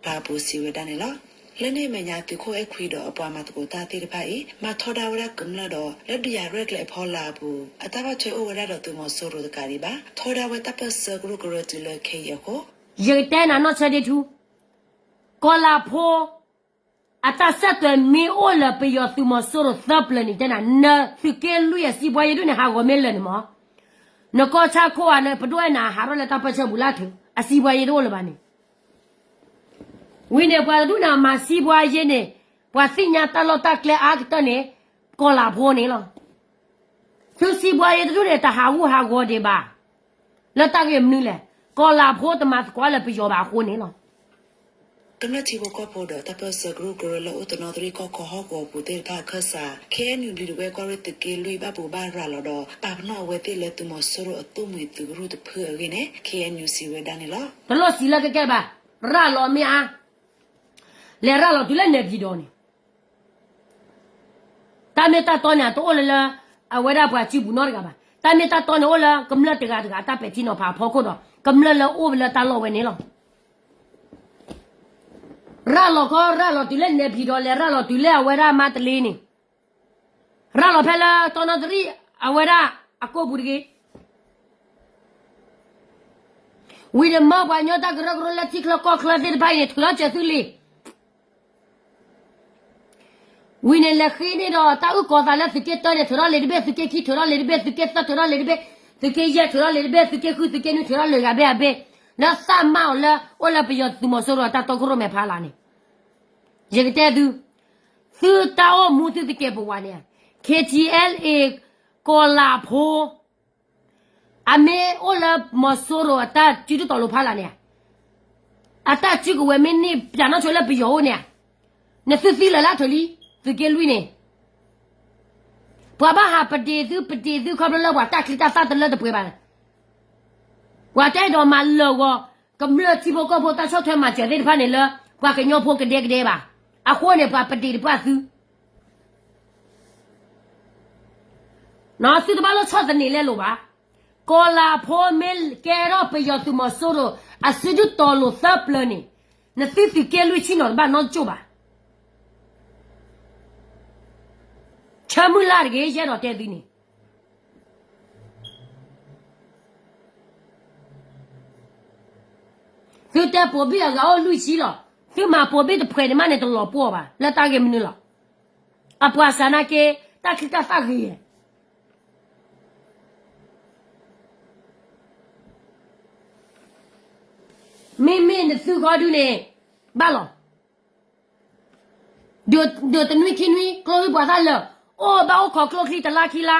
ဖျါပူၤစံးဝဲဒၣ်န့ၣ်လီၤ. လၢန့ၣ်အမဲာ်ညါ သုးခိၣ်အဲၣ်ခွံဒီးအပှၤမၤသကိးတၢ်သ့ၣ်တဖၣ်အံၤ မၤထီဒါဝဲဒၣ်ကမျၢၢ်ဒီး လၢဒုးယၤရဲၣ်ကျဲၤအဖီလာ်အပူၤ အတၢ်ဘၣ်ထွဲအိၣ်ဝဲဒၣ်ဒီးသုးမီၤစိရိၤတကးဒံးဘၣ် ထီဒါဝဲတၢ်ပၢၢ်ဆၢကရူၢ်ကရၢတုၤလၢခဲအံၤအဃိ ယကတဲနၤနီၢ်ဆၢဒ့ထူ ကီၤလၤဖိ အတၢ်ဆၢတဲာ်မ့ၢ်အိၣ်လၢပယီၤသုးမီၤစိရိၤသၢပျၢၤန့ၣ် တဲနၤ နသုးက့လွံၢ်အစံးဘှါယဲၢ်ဒိၣ်န့ၣ် ဟးဂီၤမ့ၢ်လၢာ်န့ၣ်မး, နကီၢ်ဆၣ်ခိၣ်ဧါ နပဒိၣ်အဲၣ်နၤဟးထီၣ်လၢတၢ်ပၢၢ်ဆၢပူၤလၢထၢၣ် အစံးဘှါယဲၢ်တအိၣ်လၢၤဘၣ်န့ၣ်, ဝံၤန့ၣ် ပှၤတဒူၣ်န့ၣ် အမၤစံးဘှါယဲၢ်န့ၣ် ပှၤသ့ၣ်ညါတၢ်လီၢ်တၢ်ကျဲအါကတၢၢ်န့ၣ် ကီၤလၤဖိန့ၣ်လီၤ. သုစံးဘှါယဲၢ်တဒူၣ်န့ၣ် တဟးဂူာ်ဟးဂီၤဒံးဘၣ်. လၢတၢ်ဂ့ၢ်မနုၤလဲၣ်, ကီၤလၤဖိတမၤသကိးလၢပယီၤဘၣ်အဃိန့ၣ်လီၤ. ကမျၢၢ်ထံဖိကီၢ်ဖိဒီးတၢ်ပၢၢ်ဆၢကရူၢ်ကရၢလၢအိၣ်တနီသရံၣ်ကီၢ်ခီဟီၣ်ကဝီၤပူၤသ့ၣ်တဖၣ်အခၢၣ်စး ခ့ၣ်အဲၣ်ယူၣ်ဘျံၤဒဝဲၢ်ကီၢ်ရ့ၣ်သုးက့လွံၢ်ဘၣ်ဘျုးဘၣ်ရၤလီၤဒီး ပာ်ပနီၣ်အဝဲသ့ၣ်လၢသုးမီၤစိရိၤအသိၣ်မှံၤသုးကရူၢ်တဖုအဂ့ၢ်န့ၣ် ခ့ၣ်အဲၣ်ယူၣ်စံးဝဲဒၣ်န့ၣ်လီၤ. တလိၣ်စံးလၢကဲကဲဘၣ်, ရၤလီၤမ့ၢ်အါ, လဲၤရၤလီၤတုၤလၢနဲပၠံၤဒီးန့ၣ် တၢ်မ့ၢ်တၢ်တီန့ၣ် တအိၣ်လၢလၢ အဝဲဒၣ်ပှၤစုပူၤနီတဂၤဘၣ်. တၢ်မ့ၢ်တၢ်တီန့ၣ်အိၣ်လၢကမျၢၢ်တဂၤတဂၤအတၢ်ပဲာ်ထံနီၤဖးအဖီခိၣ်ဒီး ကမျၢၢ်လၢအိၣ်လၢတၢ်လီၢ်ဝဲန့ၣ်လီၤ. ရၤလီၤခီ ရၤလီၤတုၤလၢနဲပၠံၤဒီး လဲၤရၤလီၤတုၤလၢအဝဲဒၣ်မါတလ့န့ၣ် ရၤလီၤဖဲလၢတီနီသရံၣ် အဝဲဒၣ်အကိာ်ပူၤတဂ့ၤ. ဝံၤန့ၣ်မၢပှၤကညီတၢ်ကရၢကရိလၢထံချၢကီၢ်ချၢသ့ၣ်တဖၣ်အံၤန့ၣ် ထုးထီၣ်စၢၤသုလံာ်. ဝံၤန့ၣ်လဲၤဃ့န့ၢ်ဒီးတၢ်အုၣ်ကီၤသးလၢသုးက့တၢန့ၣ် ထုးထီၣ်လံာ်တဘ့ၣ်, သုးက့ခံထုးထီၣ်လံာ်တဘ့ၣ်, သုးက့သၢထုးထီၣ်လံာ်တဘ့ၣ်, သုးက့ယဲၢ်ထုးထီၣ်လံာ်တဘ့ၣ်, သုးက့ဃုသုးက့နွံထုးထီၣ်လံာ်တဘ့ၣ်အဘ့ၣ်, လၢသးမါအီၤလၢအိၣ်လၢပယီၤသုးမီၤစိရိၤအတၢ်တီခိၣ်ရိၣ်မဲာ်ဖးလာ်န့ၣ် ယကတဲသု, သုတၢ်အိၣ်မူသုသကဲးပဝးန့ၣ်, ခ့ၣ်ထံအဲလ်အ့ၣ် ကီၤလၤဖိ အမ့ၢ်အိၣ်လၢမီၤစိရိၤအတၢ်စုတတီၤလိၤဖးလာ်န့ၣ်, အတၢ်စုကဝဲၤမ့ၢ်န့ၢ်ပၠးနီၣ်ဆိလၢပယီၤအိၣ်န့ၣ်, နသုသံလၢာ်လၢထၢၣ်လံ, သုးက့လွံၢ်န့ၣ်, ပှၤဘၣ်ဟးပဒ့ၣ်သု ပဒ့ၣ်သုခီဖျိလၢပှၤတၢ်ချံတၢ်သၣ်တလၢတပှဲၤဘၣ်. ပှၤတအဲၣ်ဒိးမၤလၢာ်ဂီၤ ကမျၢၢ်ထံဖိကီၢ်ဖိတၢ်ဆီၣ်ထွဲမၤစၢၤသ့ၣ်တဖၣ်န့ၣ်လၢ ပှၤကညီဖိကဒဲကဒဲဘၣ်. အဃိန့ၣ် ပှၤပဒ့ၣ်တပှၢ်သု သုတဘၣ်လီၤဆီၣ်သနံးလဲလိာ်ဘၣ်. ကီၤလၤဖိမ့ၢ်ကဲထီၣ်ပယီၤသုးမီၤစိရိၤ အစုဒုၣ်တီၤလိာ်သၢပျၢၤန့ၣ် နသုသုးက့လွံၢ်ဆံနီၤတဘၣ်နီတကၠိၣ်ဘၣ်. ဆၢမုၢ်လၢ်တဂ့ၤ ယအဲၣ်ဒိးတဲသုန့ၣ် သုတဲပိာ်ဘ့ၣ်အဂၤအိၣ်လွံၢ်ဆံလီၤ. သုမၤပိာ်ဘ့ၣ်တဖှဲးန့ၣ်မးန့ၣ် တလီၤပှီၢ်ဘၣ် လၢတၢ်ဂ့ၢ်မနုၤလီၤ. အပှၤစးနာ်က့ တၢ်ချံတၢ်သၣ်ဂ့ၤ မ့မ့ၢ်နသုဃီဒုန့ၣ် ဘၣ်လီၤ. ဒုးတနွံခံနွံ ကျိချံပှၤသၣ်လၢာ် အိၣ်ဘၣ်အိၣ်ခိးကျိချံတလါခံလါ,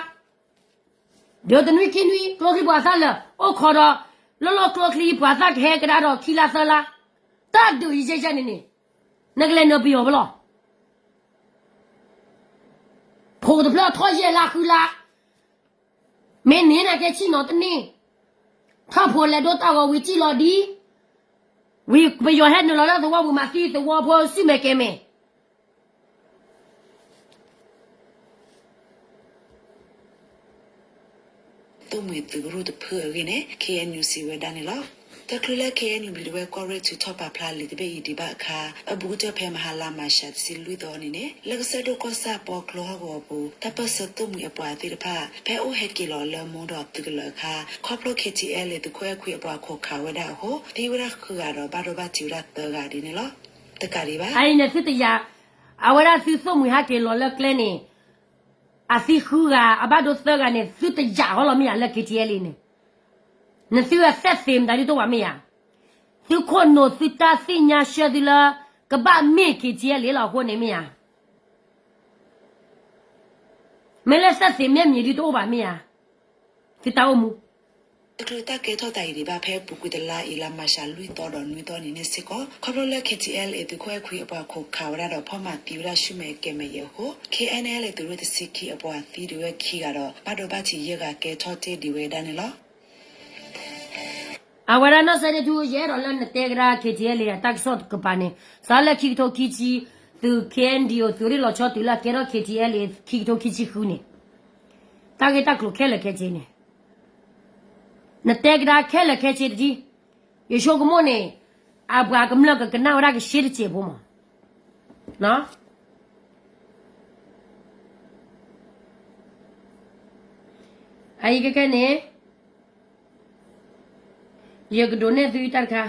ဒုးတနွံခံနွံ ကျိချံပှၤသၣ်လၢာ် အိၣ်ခိးဒီး လီၢ်လီၢ်ကျိချံပှၤသၣ်ကဟဲကဒါဒီးခံလါသၢလါ, တၢ်ဒုးယဲၢ်ယဲၢ်န့ၣ်န့ၣ် နကလဲၤနုာ်ပယီၤဖဲလဲၣ်. ဖိတဖျၢၣ်ထီၣ်ယဲၢ်လါဃုလါ မ့ၢ်န့ၢ်နာ်က့ဆ့ၣ်နီၤတန့ၢ်, ထီၣ်ဖိလဲၤဒိတၢ်ဂီၤဝံၤစံၣ်လီၤဒံး, ဝံၤပယီၤဟဲနုာ်လီၤလၢသဝီပူၤမၤသံသဝီဖိစုၣ်မဲာ်ကဲၤမဲာ် သိၣ်မှံၤသုးကရူၢ်တဖုအဂ့ၢ်န့ၣ် ခ့ၣ်အဲၣ်ယူၣ် စံးဝဲဒၣ်န့ၣ်လီၤ. တချုးလၢ ခ့ၣ်အဲၣ်ယူၣ် ဘျံးဒဝဲၢ်ကီၢ်ရ့ၣ်ထုးထီၣ်ပာ်ဖျါလံာ်တဘ့ၣ်အံၤဒံးဘၣ်အခါ အဘူးကတၢၢ်ဖဲမဟါလါမၢ်ၡး တဆံလွံၢ်သီန့ၣ်န့ၣ် လၢကစၢၢ်ဒိၣ်ကီၢ်ဆၣ်ပီချိဟီၣ်ကဝီၤပူၤ တၢ်ပၢၢ်ဆၢသိၣ်မှံၤအပှၤသ့ၣ်တဖၣ် ဖဲအိၣ်ဟဲက့ၤလီၤလၢမူဒီးသုးကလၢၤအခါ ခီဖျိ ခ့ၣ်ထံအဲလ် သုးခိၣ်အဲၣ်ခွံအပှၤခိးခးဝဲဒၣ်အဃိ သံဝဲဒၣ်ဃုဂၤဒီးဘၣ်ဒိဘၣ်ထံးဝဲဒၣ်သၢဂၤဒ်န့ၣ်လီၤ. တကးဒံးဘၣ် အအံၤန့ၣ်သုတယာ်, အဝဲဒၣ်သုသိၣ်မှံၤဟဲက့ၤလီၤလၢကျဲန့ၣ် အသံဃုဂၤ အဘၣ်ဒိသၢဂၤန့ၣ် သုတယာ်ဃီလီၤမ့ၢ်ဧါ လၢ ခ့ၣ်ထံအဲလ်န့ၣ်, နသုအသဲၣ်သ့ၣ်မတၤဒ်သိးဘၣ်မ့ၢ်ဧါ, သုခိၣ်နူာ်သုတၢ်သ့ၣ်ညါဆှၢသုလၢ ကဘၣ်မ့ၢ် ခ့ၣ်ထံအဲလ် လီၤအဃိန့ၣ်မ့ၢ်ဧါ, မ့ၢ်လၢသဲၣ်သ့ၣ်မ့ၢ်မံၤဒ်တအိၣ်ဘၣ်မ့ၢ်ဧါ, သုတၢ်အိၣ်မူ တချုးတၢ်ကဲထီၣ်သးအံၤဒံးဘၣ် ဖဲအပူၤကွံာ်တလါအံၤ လါမၢ်ၡးလွံၢ်သီဒီးနွံသီနံၤန့ၣ်စ့ၢ်ကီး ခီဖျိလၢ ခ့ၣ်ထံအဲလ် သုးခိၣ်အဲၣ်ခွံအပှၤခိးခးဝဲဒၣ်ဒီးဖီၣ်မၤသံဝဲဒၣ်ဆူၣ်မဲာ်ကဲၤမဲာ်အံၤအဃိ ခ့ၣ်အဲၣ်အဲလ် သုးရ့ၣ်တဆံခံအပှၤသံဒံးဝဲခံဂၤဒီး ဘၣ်ဒိဘၣ်ထံးယဲၢ်ဂၤကဲထီၣ်တ့ၢ်ဒံးဝဲဒၣ်န့ၣ်လီၤ. အဝဲဒၣ်နီၢ်စဲဒ့ထူ ယအဲၣ်ဒိးလၢနတဲကဒါ ခ့ၣ်ထံအဲလ် အတၢ်ကစီၣ်တကပၤန့ၣ် စးလၢခံကထိခံဆံ သုး ခ့ၣ်အဲၣ်ယူၣ် သုးရ့ၣ်လီၤဆီတုၤလၢအကဲထီၣ် ခ့ၣ်ထံအဲလ် ခံကထိခံဆံဃုန့ၣ် တၢ်ဂ့ၢ်တၢ်ကျိၤခဲလၢာ်ခဲဆ့န့ၣ် နတဲကဒါခဲလၢာ်ခဲဆ့တထံၣ်, ယဆိကမိၣ်န့ၣ် အပှၤကမျၢၢ်ကကနၣ်ဝဲဒၣ်ကဆ့တစဲးဖိမး, အအံၤကဲကဲန့ၣ် ယကဒိးနဲၣ်သုတၢ်တခါ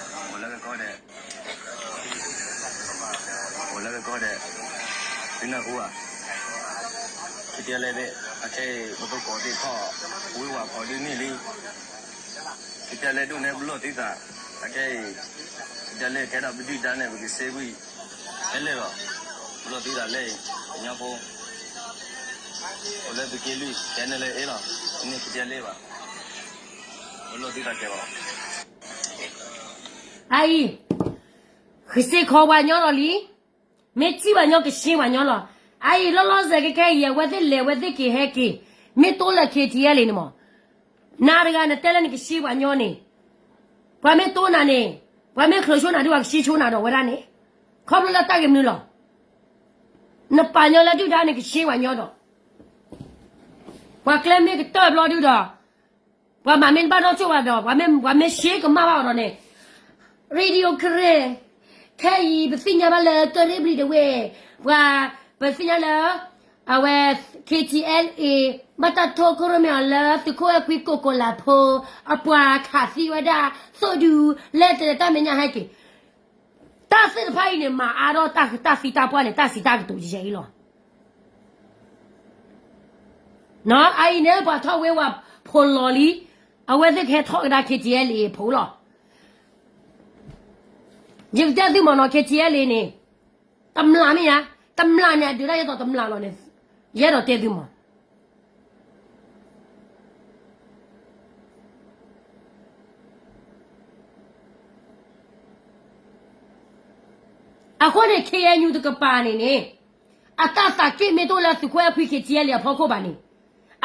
အိၣ်လၢကီၢ်ဒဲး, အိၣ်လၢကီၢ်ဒဲး, သုနၢ်ဟူဧါ, ကတဲလဲၣ်ဘ့ၣ် အခဲအံၤ ပသုးခိၣ်သ့ၣ်ထီၣ် ဝံဝးဖီဒုးန့ၢ်လံ, ကတဲလဲၣ်ဒိၣ်န့ၣ် ပလီၢ်သုသး, အခဲအံၤ ကတဲလဲၣ်ကဲထီၣ်ပဒုၣ်ဒါန့ၣ် ပကစ့ကွံာ် ဟဲလဲၣ်လီၤ, ပလီၢ်သုသးလဲၣ်အံၤ ကညီဖိ အိၣ်လၢသုးက့လွံၢ် ကဲန့ၣ်လၢအ့ၣ်လီၤ, န့ၣ်ကတဲလဲၣ်ဘၣ်, ပလီၢ်သုသးကဲဘၣ် အအံၤ ကစ့ခီပှၤညီလီၤလံ, မ့ၢ်ထံၣ်ပှၤညီကစ့ပှၤညီလီၤ, အအံၤလီၤလီၤဆဲးခဲခဲအံၤ အဝဲသ့ၣ်လဲၤဝဲသ့ၣ်က့ၤဟဲက့ၤ, မ့ၢ်တိလၢ ခ့ၣ်ထံအဲလ် န့ၣ်မး, နၤတဂၤနတဲလၢနကစ့ပှၤညီန့ၣ်, ပှၤမ့ၢ်တိနၤန့ၣ်, ပှၤမ့ၢ်ချုးဆိနၤဒုး ပှၤကစ့ဆိနၤဒီးဝဲဒၣ်န့ၣ်, ခီဖျိလၢတၢ်ဂ့ၢ်မနုၤလီၤ, နပာ်ညီလၢဒုၣ်ဒါန့ၣ်ကစ့ပှၤညီဒီး ပှၤကျဲမ့ၢ်ကတၢၢ်ဘျီဒုဒီး, ပှၤမၤမ့ၢ်တဘၣ်နီၢ်ဆိၣ်ဘၣ်ဒီး ပှၤမ့ၢ် ပှၤမ့ၢ်စ့ကမၣ်ဘၣ်အီၤဒီးန့ၣ်, Radio Karen, ခဲအံၤ ပသ့ၣ်ညါဘၣ်လၢကီၢ်ရ့ၣ်ဘျံးဒဝဲၢ်, ပှၤ ပသ့ၣ်ညါလၢ အဝဲ ခ့ၣ်ထံအဲလ်အ့ ဘၣ်တၢ်ထိၣ်ခိၣ်ရိၣ်မဲအီၤလၢသုးခိၣ်အဲၣ်ခွံကိးကိးလးဖိ အပှၤခးသံဝဲဒၣ် သိၣ်ဒူ လၢတၢ်မဲာ်ညါဟဲက့ၤ တၢ်သ့ၣ်တဖၣ်အံၤန့ၣ် မၤအါထီၣ်တၢ်သံတၢ်ပှၢ်န့ၣ် တၢ်စံးတၢ်ကတိၤယဲအံၤလီၤ. အအံၤန့ၣ် ပှၤထီၣ်ဝ့ၤဝးဖိလီၤလံ, အဝဲသ့ၣ်ကဟဲထီၣ်ကဒါ ခ့ၣ်ထံအဲလ်အ့ ဖိလီၤ. ယကတဲသုမ့ၢ်နီၤ ခ့ၣ်ထံအဲလ်အ့န့ၣ် တမျၢ်မ့ၢ်ဧါ, တမျၢ်န့ၣ် အဒုးဒၣ်ယဲသိးတမျၢ်လီၤန့ၣ်, ယအဲၣ်ဒိးတဲသုမ့ၢ် အဃိန့ၣ် ခ့ၣ်အဲၣ်ယူၣ် တကပၤန့ၣ်န့ၣ် အတၢ်သးက့ၣ်မ့ၢ်တအိၣ်လၢသုးခိၣ်အဲၣ်ခွံ ခ့ၣ်ထံအဲၣ်လ့ၣ် အဖီခိၣ်ဘၣ်န့ၣ်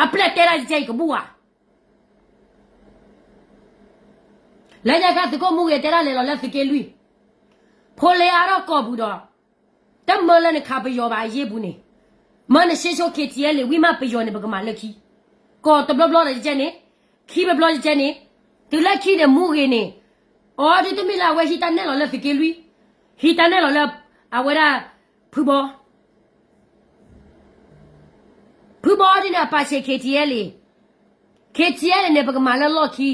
အပျဲၢ်တဲဒၣ်ကဲအံၤကဘူၣ်ဧါ. လၢညါခါသုးခိၣ်မူဂ့ၤတဲဒၣ်လဲၤလီၤလၢသုးက့လွံၢ်, ဖိလ့အါထီၣ်ကီၢ်ပူၤဒီး တမၢလၢနခးပယီၤဘၣ်အယ့ၢ်ပူၤန့ၣ်, မၢနရှ့ဆိ ခ့ၣ်ထံအဲၣ်လ့ၣ် ဝံၤမးပယီၤန့ၣ် ပကမၤလၢခံ, ကီၢ်တဘျီဘျီဒီးကဲန့ၣ်, ခံဘျီဘျီကဲန့ၣ်, တုၤလၢခံန့ၣ် မူဂ့ၤန့ၣ်, အီၤဒ်တမ့ၢ်လၢအဝဲဟံးတၢ်နဲၣ်လီၤလၢသုးက့လွံၢ်, ဟံးတၢ်နဲၣ်လီၤလၢ အဝဲဒၣ် ဖုဘီ ဖုဘီဒ်န့ၣ် အပာ်ဆံး ခ့ၣ်ထံအဲၣ်လ့ၣ်, ခ့ၣ်ထံအဲၣ်လ့ၣ်န့ၣ် ပကမၤလၢလီၢ်ခံ,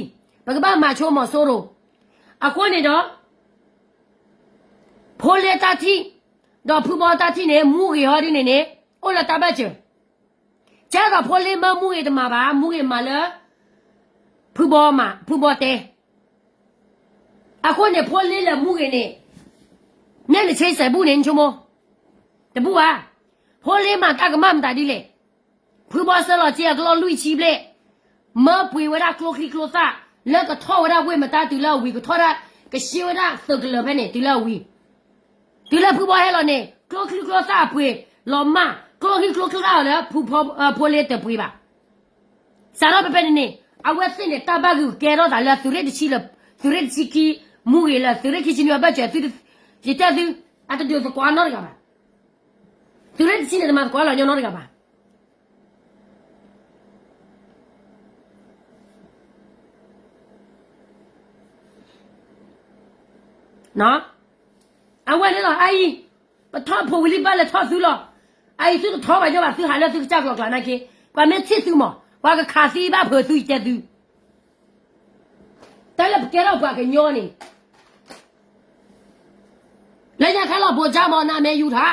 ပကဘၣ်မၤဆိမီၤစိရိၤ, အဃိန့ၣ်ဒီး ဖိလ့တၢ်ထံၣ်, ဒီးဖုဘီတၢ်ထံၣ်န့ၣ် မူဂ့ၤဟီဒ်န့ၣ်န့ၣ် အိၣ်လၢတၢ်ဘၢၣ်စၢၤ, ကဲသိးဖိလ့မၢမူဂ့ၤတမၤဘၣ်, မူဂ့ၤမၤလၢ ဖုဘီမး, ဖုဘီတဲ အဃိန့ၣ် ဖိလ့လဲၤမူဂ့ၤန့ၣ်, နဲနဆ့စဲးဘူၣ်န့ၣ် နဆိကမိၣ်, တဘူၣ်ဘၣ်, ဖိလ့မၤတၢ်ကမၣ်မတၤဒ်လဲၣ်, ဖုဘီစၢလီၤစ့အကျီၢ်လွံၢ်ဆံဘျဲၣ်, မၢပှ့ၤဝဲဒၣ်ကျိချံကျိသၣ်, လၢကထီၣ်ဝဲဒၣ်ဝ့ၢ်မတါတုၤလၢအဝံၤ ကထီၣ်ဒၣ် ကရှ့ဝဲဒၣ်သုးကလၢၤဖဲန့ၣ် တုၤလၢအဝံၤ, တုၤလၢဖုဘီဟဲလီၤန့ၣ် ကျိချံကျိသၣ်အပှ့ၤလီၤမၢ်, ကျိချံကျိသၣ်အီၤလၢ ဖိလ့တပှ့ၤဘၣ် စးထီၣ်ဖဲဖဲန့ၣ်န့ၣ် အဝဲသ့ၣ်န့ၣ် တၢ်ဘၣ်ဂုာ်ကဲထီၣ်သးလၢသုးရ့ၣ်တဆံလၢ သုးရ့ၣ်တဆံခံ မူဂ့ၤလၢသုးရ့ၣ်ခံဆံနွံအဘၢၣ်စၢၤ သု ယတဲသု အတဒုးသကိးအနီတဂၤဘၣ်. သုးရ့ၣ်တဆံန့ၣ် တမၤသကိးလီၤညီနီတဂၤဘၣ်. အဝဲန့ၣ်လီၤ အအံၤ ပထီၣ်ဖိဝံၤလံဘၣ်လဲၤထီၣ်သုလီၤ. အအံၤသုတထီဘၣ်ညီဘၣ် သုဟးလၢသုကစၢ်ကျိၤကျါနာ်က့, ပှၤမ့ၢ်ထံၣ်သုမး ပှၤကခးသံဘၣ်ဖုးသု ယတဲသု, တၢ်လၢပကဲထီၣ်ပှၤကညီန့ၣ် လၢညါခါလီၤ ဘိးကၠၢ်မး နမဲာ်ယူၤထါ,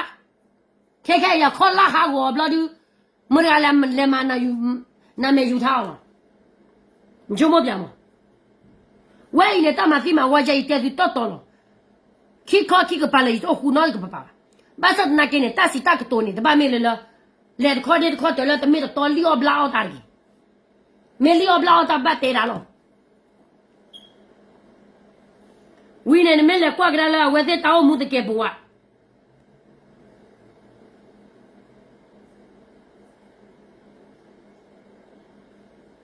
ခဲခဲအံၤအခီၣ်လၢ်ဟးဂီၤဘျီဒုး, မတၤတဂၤလဲၤမၤ နမဲာ်ယူၤထါအီၤလီၤ. နဆိကမိၣ်ပျးမး, ဝဲအံၤန့ၣ် တၢ်မၤသံမၤဝီယဲအံၤတဲသုတီတီလီၤ. ခံခီခံကပၤလၢယတအိၣ်ဃူနီတကပၤဘၣ်. ဘၣ်ဆၣ်သနာ်က့န့ၣ် တၢ်စံးတၢ်ကတိၤန့ၣ် တဘၣ်မ့ၢ်လၢလၢ လဲၤတခီဒ့တခီတၢၤလၢတမ့ၢ်တတီလံၣ်အီၣ်ဘျါအီၣ်တၢ်တဂ့ၤ. မ့ၢ်လံၣ်အီၣ်ဘျါအီၣ်တၢ်ဘၣ်တဲဒၣ်လီၤ. ဝံၤန့ၣ် နမ့ၢ်လဲၤကွၢ်ကဒါလၢအဝဲသ့ၣ်တၢ်အိၣ်မူတကဲးပဝး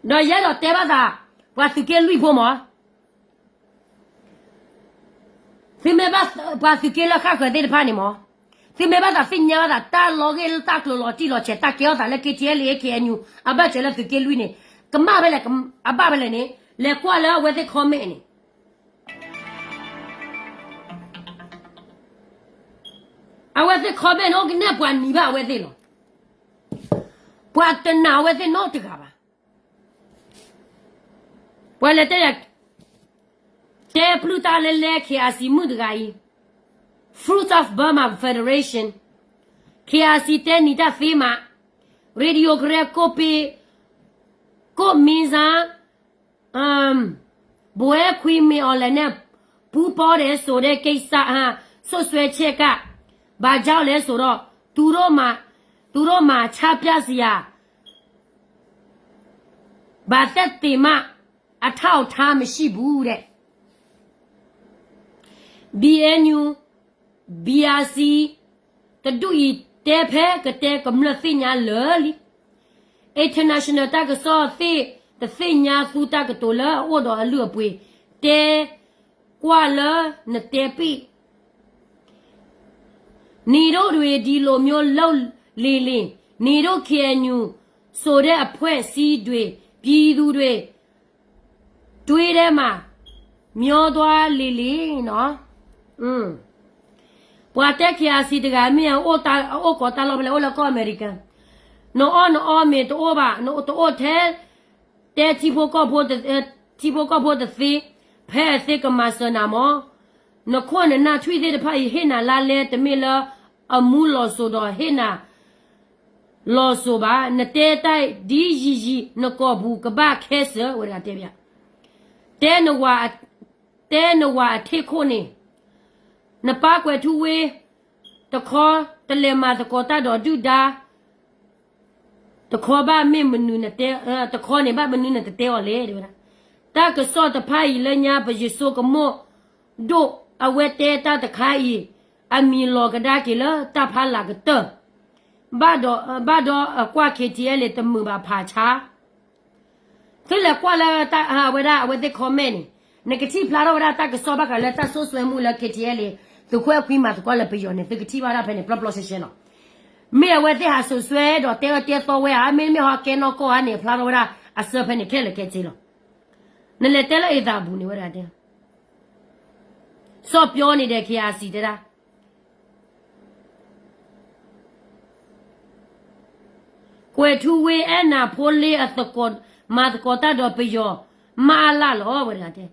ဒီးယအဲၣ်ဒိးတဲဘၣ်သး ပှၤသုးက့လွံၢ်ဖိမး, သုမ့ၢ်ဘၣ်ပှၤသုးက့လၢဃၣ်ဃၢၤသ့ၣ်တဖၣ်န့ၣ်မး, သုမ့ၢ်ဘၣ်သးသ့ၣ်ညါဘၣ်သး တၢ်လီၤဂ့ၢ်လၢတၢ်ကျိၤလီၤတံၢ်လီၤဆဲး တၢ်ကဲထီၣ်သးလၢ KTLA KNU အဘၢၣ်စၢၤလၢသုးက့လွံၢ်န့ၣ် ကမၣ်ဖဲလဲၣ် အဘၣ်ဖဲလဲၣ်န့ၣ် လဲၤကွၢ်လၢအဝဲသ့ၣ် comment န့ၣ် အဝဲသ့ၣ် comment န့ၣ် အိၣ်ကနဲၣ်ပှၤနံၤဘၣ်အဝဲသ့ၣ်လီၤ. ပှၤတနာ်အဝဲသ့ၣ်နီတဂၤဘၣ်. ပှၤလဲၤတဲယၤ တဲပျုၢ်တၢ်လဲလဲ KIC မုၣ်တဂၤအံၤ Fruit of Burma Federation, KIC တဲနံၤတၢ်သ့မး, Radio Karen ကိးပ့, ကိးမံစါ ဘွဲခွံမ့ၢ်အီၤလဲၣ်န့ၣ် ပူပီဒဲးစိာ်ဒဲးက့ၤစးဟါ စိတ်စွဲချက်က ဘာကြောင့်လဲဆိုတော့ သူတို့မှာ သူတို့မှာ ချပြစရာ ဘာသက်သေမှ အထောက်အထား မရှိဘူးတဲ့ BNU BRC တဒူၣ်အံၤ တဲဖဲကတဲကမျၢၢ်သ့ၣ်ညါလၢာ်လံ international တၢ်ကစီၣ်သ့ၣ် တသ့ၣ်ညါသူတၢ်ကတိၤလၢအအိၣ်ဒီးအလုၢ်အပှ့ၤ တဲကွၢ်လၢနတဲပ့ၢ် နေတို့တွေ ဒီလိုမျိုးလုပ်လေလေ, နေတို့ KNU ဆိုတဲ့အဖွဲ့အစည်းတွေ ပြည်သူတွေ တွေထဲမှာ မျောသွားလေလေနော်. ပှၤတဲ KIC တဂၤမ့ၢ်အအိၣ်ကိးတၢ်လီၢ်ဖဲလဲၣ် အိၣ်လၢကီၢ်အမဲရကၤ, နအီၣ်နအီမ့ၤတအိၣ်ဘၣ်, တအိၣ်ထဲ တဲထံဖိကီၢ်ဖိတသ့, ဖဲအသ့ကမၤစၢၤနၤမး, နခိၣ်နနၢ်ထွံၣ်သ့ၣ်တဖၣ်အံၤ ဟ့ၣ်နၤလါလဲ တမ့ၢ်လၢအမူလီၤစိၤဒီးဟ့ၣ်နၤ လီၤစိၤဘၣ်, နတဲတၢ်ဒ်ယံာ်ယံာ် နကိာ်ပူၤကဘၣ်ခဲစၢၤဝဲတဂၤတဲဘၣ်, တဲနဝၤအထ့ၣ်ခိၣ်န့ၣ်, နပၢ်ကွဲးထူဝ့ တခီ တလဲၤမၤသကိးတၢ်ဒီးဒုၣ်ဒါ တခီဘၣ်မ့ၢ်မနုၤနတဲ, တခီန့ၣ်ဘၣ်မနုၤနတတဲအီၤလဲၣ်တဲဝဲဒၣ်, တၢ်ကစီၣ်တဖၣ်အံၤလၢညါ ပယဆိကမိၣ်ဒိၣ် အဝဲတဲတၢ်တခါအံၤ အမံၤလီၤကဒါက့ၤလၢတၢ်ဖးလၢ်ကတၢၢ်, ဘၣ်ဒီး ဘၣ်ဒီးအကွၢ် K T L တမုာ်ဘၣ်ဖးဆါ, သုလဲၤကွၢ်လၢ အဝဲဒၣ်အဝဲသ့ၣ် comment န့ၣ်, နကထံၣ်ဖျါထီၣ်ဝဲဒၣ်တၢ်ကစီၣ်ဘၣ်ဃးလၢတၢ်စိၣ်စွဲမူလၢ K T L သုးခိၣ်အဲၣ်ခွံမၤသကိးလၢပယီၤန့ၣ် သုကထံၣ်ဘၣ်ဒၣ်ဖဲန့ၣ် ပျီပျီဆှဲဆှဲလီၤ. မ့ၢ်အဝဲသ့ၣ်ဟးစိာ်စွဲဒီးတဲအၢတဲသီဝဲဧါ, မ့တမ့ၢ်ဟီကဲနီၢ်ကီၢ်ဧါန့ၣ် ဖျါထီၣ်ဝဲဒၣ်အစၢဖဲန့ၣ်ခဲလၢာ်ခဲဆ့လီၤ. နလဲၤတဲလၢအသးပူၤန့ၣ်ဝဲဒၣ်တဲ စီၣ်ပျီန့ၣ်ဒီး K I C တဲဒၣ် ကွဲးထူဝ့ အဲၣ်နၤဖိလ့အသကိး မၤသကိးတၢ်ဒီးပယီၤ မၤအါလၢ်လီၤ ဝဲဒၣ်တဲ,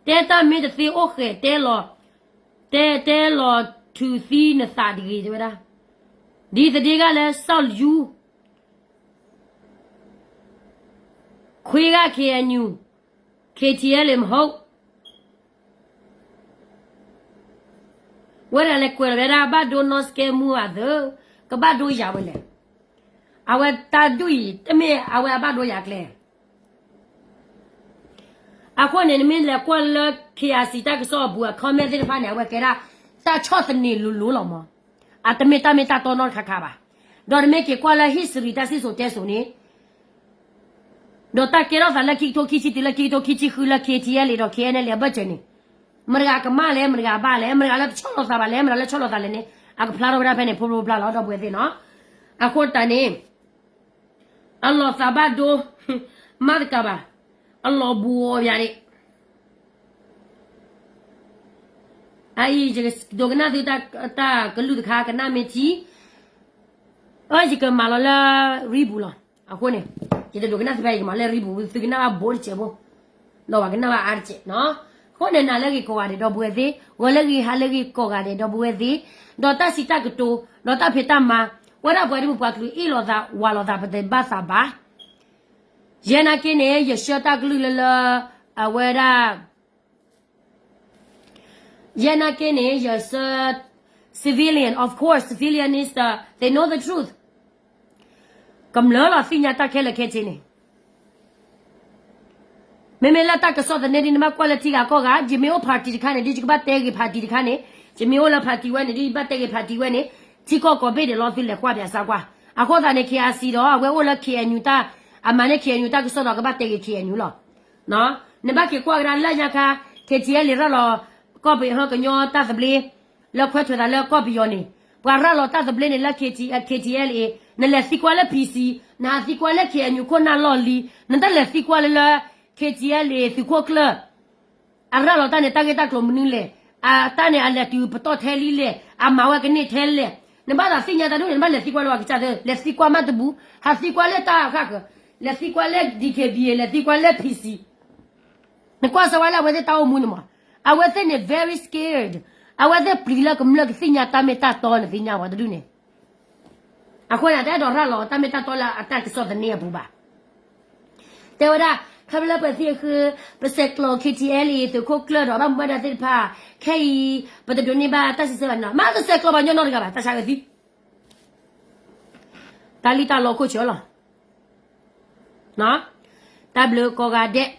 တဲတၢ်မ့ၢ်တသ့အိၣ်ဃဲၤ တဲလီၤ, တဲ တဲလီၤထုးသံနသးတဂ့ၤ တဲဝဲဒၣ်, ဒ်သဒ့ဂၤလၢ စီၣ်ယူ ခွ့ဂၤ K N U, K T L မဟုတ် ဝဲဒၣ်လဲၤကွဲးလီၤဝဲဒၣ် ဘၣ်ဒိနီၢ်စကဲမူအသၢ, ကဘၣ်ဒိယၤဝဲလဲၣ်. အဝဲတၢ်ဒုးအံၤ တမ့ၢ်အဝဲအဘၣ်ဒိယၤကျဲ အဃိန့ၣ် နမ့ၢ်လဲၤကွၢ်လၢ K I C တၢ်ကစီၣ်အပူၤ အ comment သ့ၣ်တဖၣ်န့ၣ် အဝဲကဲဒၣ် တၢ်ဆီၣ်သနံးလိၤလိၤလီၤမး, အတမ့ၢ်တၢ်မ့ၢ်တၢ်တီနီတခါခါဘၣ်. ဒီးနမ့ၢ်က့ၤကွၢ်လၢ history တၢ်စံၣ်စိၤတဲစိၤန့ၣ် ဒီးတၢ်ကဲထီၣ်သးလၢခံကထိခံဆံတုၤလၢခံကထိခံဆံဃုလၢ K T L ဒီး K N L အဘၢၣ်စၢၤန့ၣ်, မတဂၤကမၣ်လဲၣ်, မတဂၤဘၣ်လဲၣ်, မတဂၤလၢတဆီၣ်လီၤသးဘၣ်လဲၣ်, မတဂၤလၢဆီၣ်လီၤသးလဲၣ်န့ၣ် အကဖျါထီၣ်ဝဲဒၣ်ဖဲန့ၣ် ဖိဖိဖျါလီၤ ဒီပုၢ်ဝဲၢ်သ့ၣ်နီၤ. အဃိတၢ်န့ၣ် အလီၤသးဘၣ်ဒိ မၤတကးဘၣ်, အလီၤဘူးအီၤယၤန့ၣ် အအံၤ ယဒိးကနၣ်သုတၢ်ကလုၢ်တခါ ကနၣ်မ့ၢ်ထံ, အၢ ယကမၤလီၤလၢ ရံပူၤလီၤ. အဃိန့ၣ် ယတဒိးကနၣ်သုဖဲ ယကမၤလၢရံပူၤ သုကနၣ်ဘၣ်ဘိတစဲးဖိ, ဒီးပှၤကနၣ်ဘၣ်အါတစဲးနီၤ. အဃိန့ၣ် နၤလၢအဂ့ၤကိးဂၤဒဲး ဒီပုၢ်ဝဲၢ်သ့ၣ်, ဂီၤလၢအဂ့ၤ ဟါလၢအဂ့ၤကိးဂၤဒဲး ဒီပုၢ်ဝဲၢ်သ့ၣ်, ဒီးတၢ်စံးတၢ်ကတိၤ ဒီးတၢ်ဖံးတၢ်မၤ ဝဲဒၣ်ပှၤဒ်ပပှၤကလုာ်အ့ၣ်လိာ်သး ဝးလိာ်သး ပတဘၣ်သးဘၣ်. ယဲနာ်က့န့ၣ် ယဆှၢတၢ်ကလုၢ်လၢလၢ အဝဲဒၣ် ယဲနာ်က့န့ၣ် ယဆှၢ civilian, of course, civilian is the, they know the truth. ကမျၢၢ်လီၤသ့ၣ်ညါတၢ်ခဲလၢာ်ခဲဆ့န့ၣ် မ့မ့ၢ်လၢတၢ်ကစီၣ်သန့ဒ်နဘၣ်ကွၢ်လၢထံဂၤကီၢ်ဂၤ, ယမ့ၢ်အိၣ် party တခါန့ၣ် ဒ်ယကဘၣ်တဲဂ့ၤ party တခါန့ၣ်, ယမ့ၢ်အိၣ်လၢ party ဝဲန့ၣ် ဒ်ယဘၣ်တဲဂ့ၤ party ဝဲန့ၣ်, ထံကီၢ်ကိးဘ့ၣ်ဒဲးလီၤ သုလဲၤကွၢ်ပၠးစၢကွၢ်. အဃိသတးန့ၣ် K I C ဒီး အဝဲအိၣ်လၢ K N U တၢ်, အမၤန့ၢ် K N U တၢ်ကစီၣ်ဒီး ကဘၣ်တဲဂ့ၤ K N U လီၤ. နဘၣ်က့ၤကွၢ်ကဒါလၢညါခါ K T L ရၤလီၤ ကီၢ်ပယီၤ ကညီတၢ်သဘျ့ လၢခွဲးထွဲးသးလၢကီၢ်ပယီၤန့ၣ်, ပှၤရၤလီၤတၢ်သဘျ့န့ၣ်လၢ K T L, K T L A, နလဲၤသံကွၢ်လၢ P C, နဟးသံကွၢ်လၢ K N U ခိၣ်နၢ်လီၢ်လံၤ, နတလဲၤသံကွၢ်လၢလၢ K T L A သုးခိၣ်ကျၢၢ် အရၤလီၤတၢ်န့ၣ် တၢ်ဂ့ၢ်တၢ်ကျိၤမနုၤလဲၣ်, အတၢ်န့ၣ်အလဲၤတုၤပတီၢ်ထဲလံလဲၣ်, အမၤဝဲကန့ၢ်ထဲလဲၣ်, နဘၣ်သးသ့ၣ်ညါတၢ်ဒ်န့ၣ် နဘၣ်လဲၤသံကွၢ်လၢပှၤကစၢ်သ့, လဲၤသံကွၢ်မးတဘူး, ဟးသံကွၢ်လၢတၢ်ဃၣ်ဃၢၤ, လဲၤသံကွၢ်လၢ D K B A, လဲၤသံကွၢ်လၢ P C နကွၢ်စၢၤဝဲလၢအဝဲသ့ၣ်တၢ်အိၣ်မူန့ၣ်မး, အဝဲသ့ၣ်န့ၣ် very scared, အဝဲသ့ၣ်ပျံၤလၢကမျၢၢ်ကသ့ၣ်ညါတၢ်မ့ၢ်တၢ်တီနသ့ၣ်ညါဝဲတဒူၣ်န့ၣ်, အဃိန့ၣ် တအဲၣ်ဒိးရၤလီၤတၢ်မ့ၢ်တၢ်တီလၢအတၢ်ကစီၣ်သန့အပူၤဘၣ်. တဲဝဲဒၣ် ခီဖျိလၢပသံအဃိ ပဆဲးကျိး K T L A သုးခိၣ်ကျၢၢ်ဒီးဘၣ်မူဘၣ်ဒါသ့ၣ်တဖၣ်, ခဲအံၤ ပတဒိးန့ၢ်ဘၣ်တၢ်စံးဆၢဘၣ်နီၤ, မ့ၢ်တဆဲးကျိးဘၣ်ညီနီတဂၤဘၣ်, တၢ်ဆါဝဲသံ တၢ်လံၣ်တၢ်လီခိၣ်ဆၢလီၤ. တၢ်ဘျုးကိးဂၤဒဲး,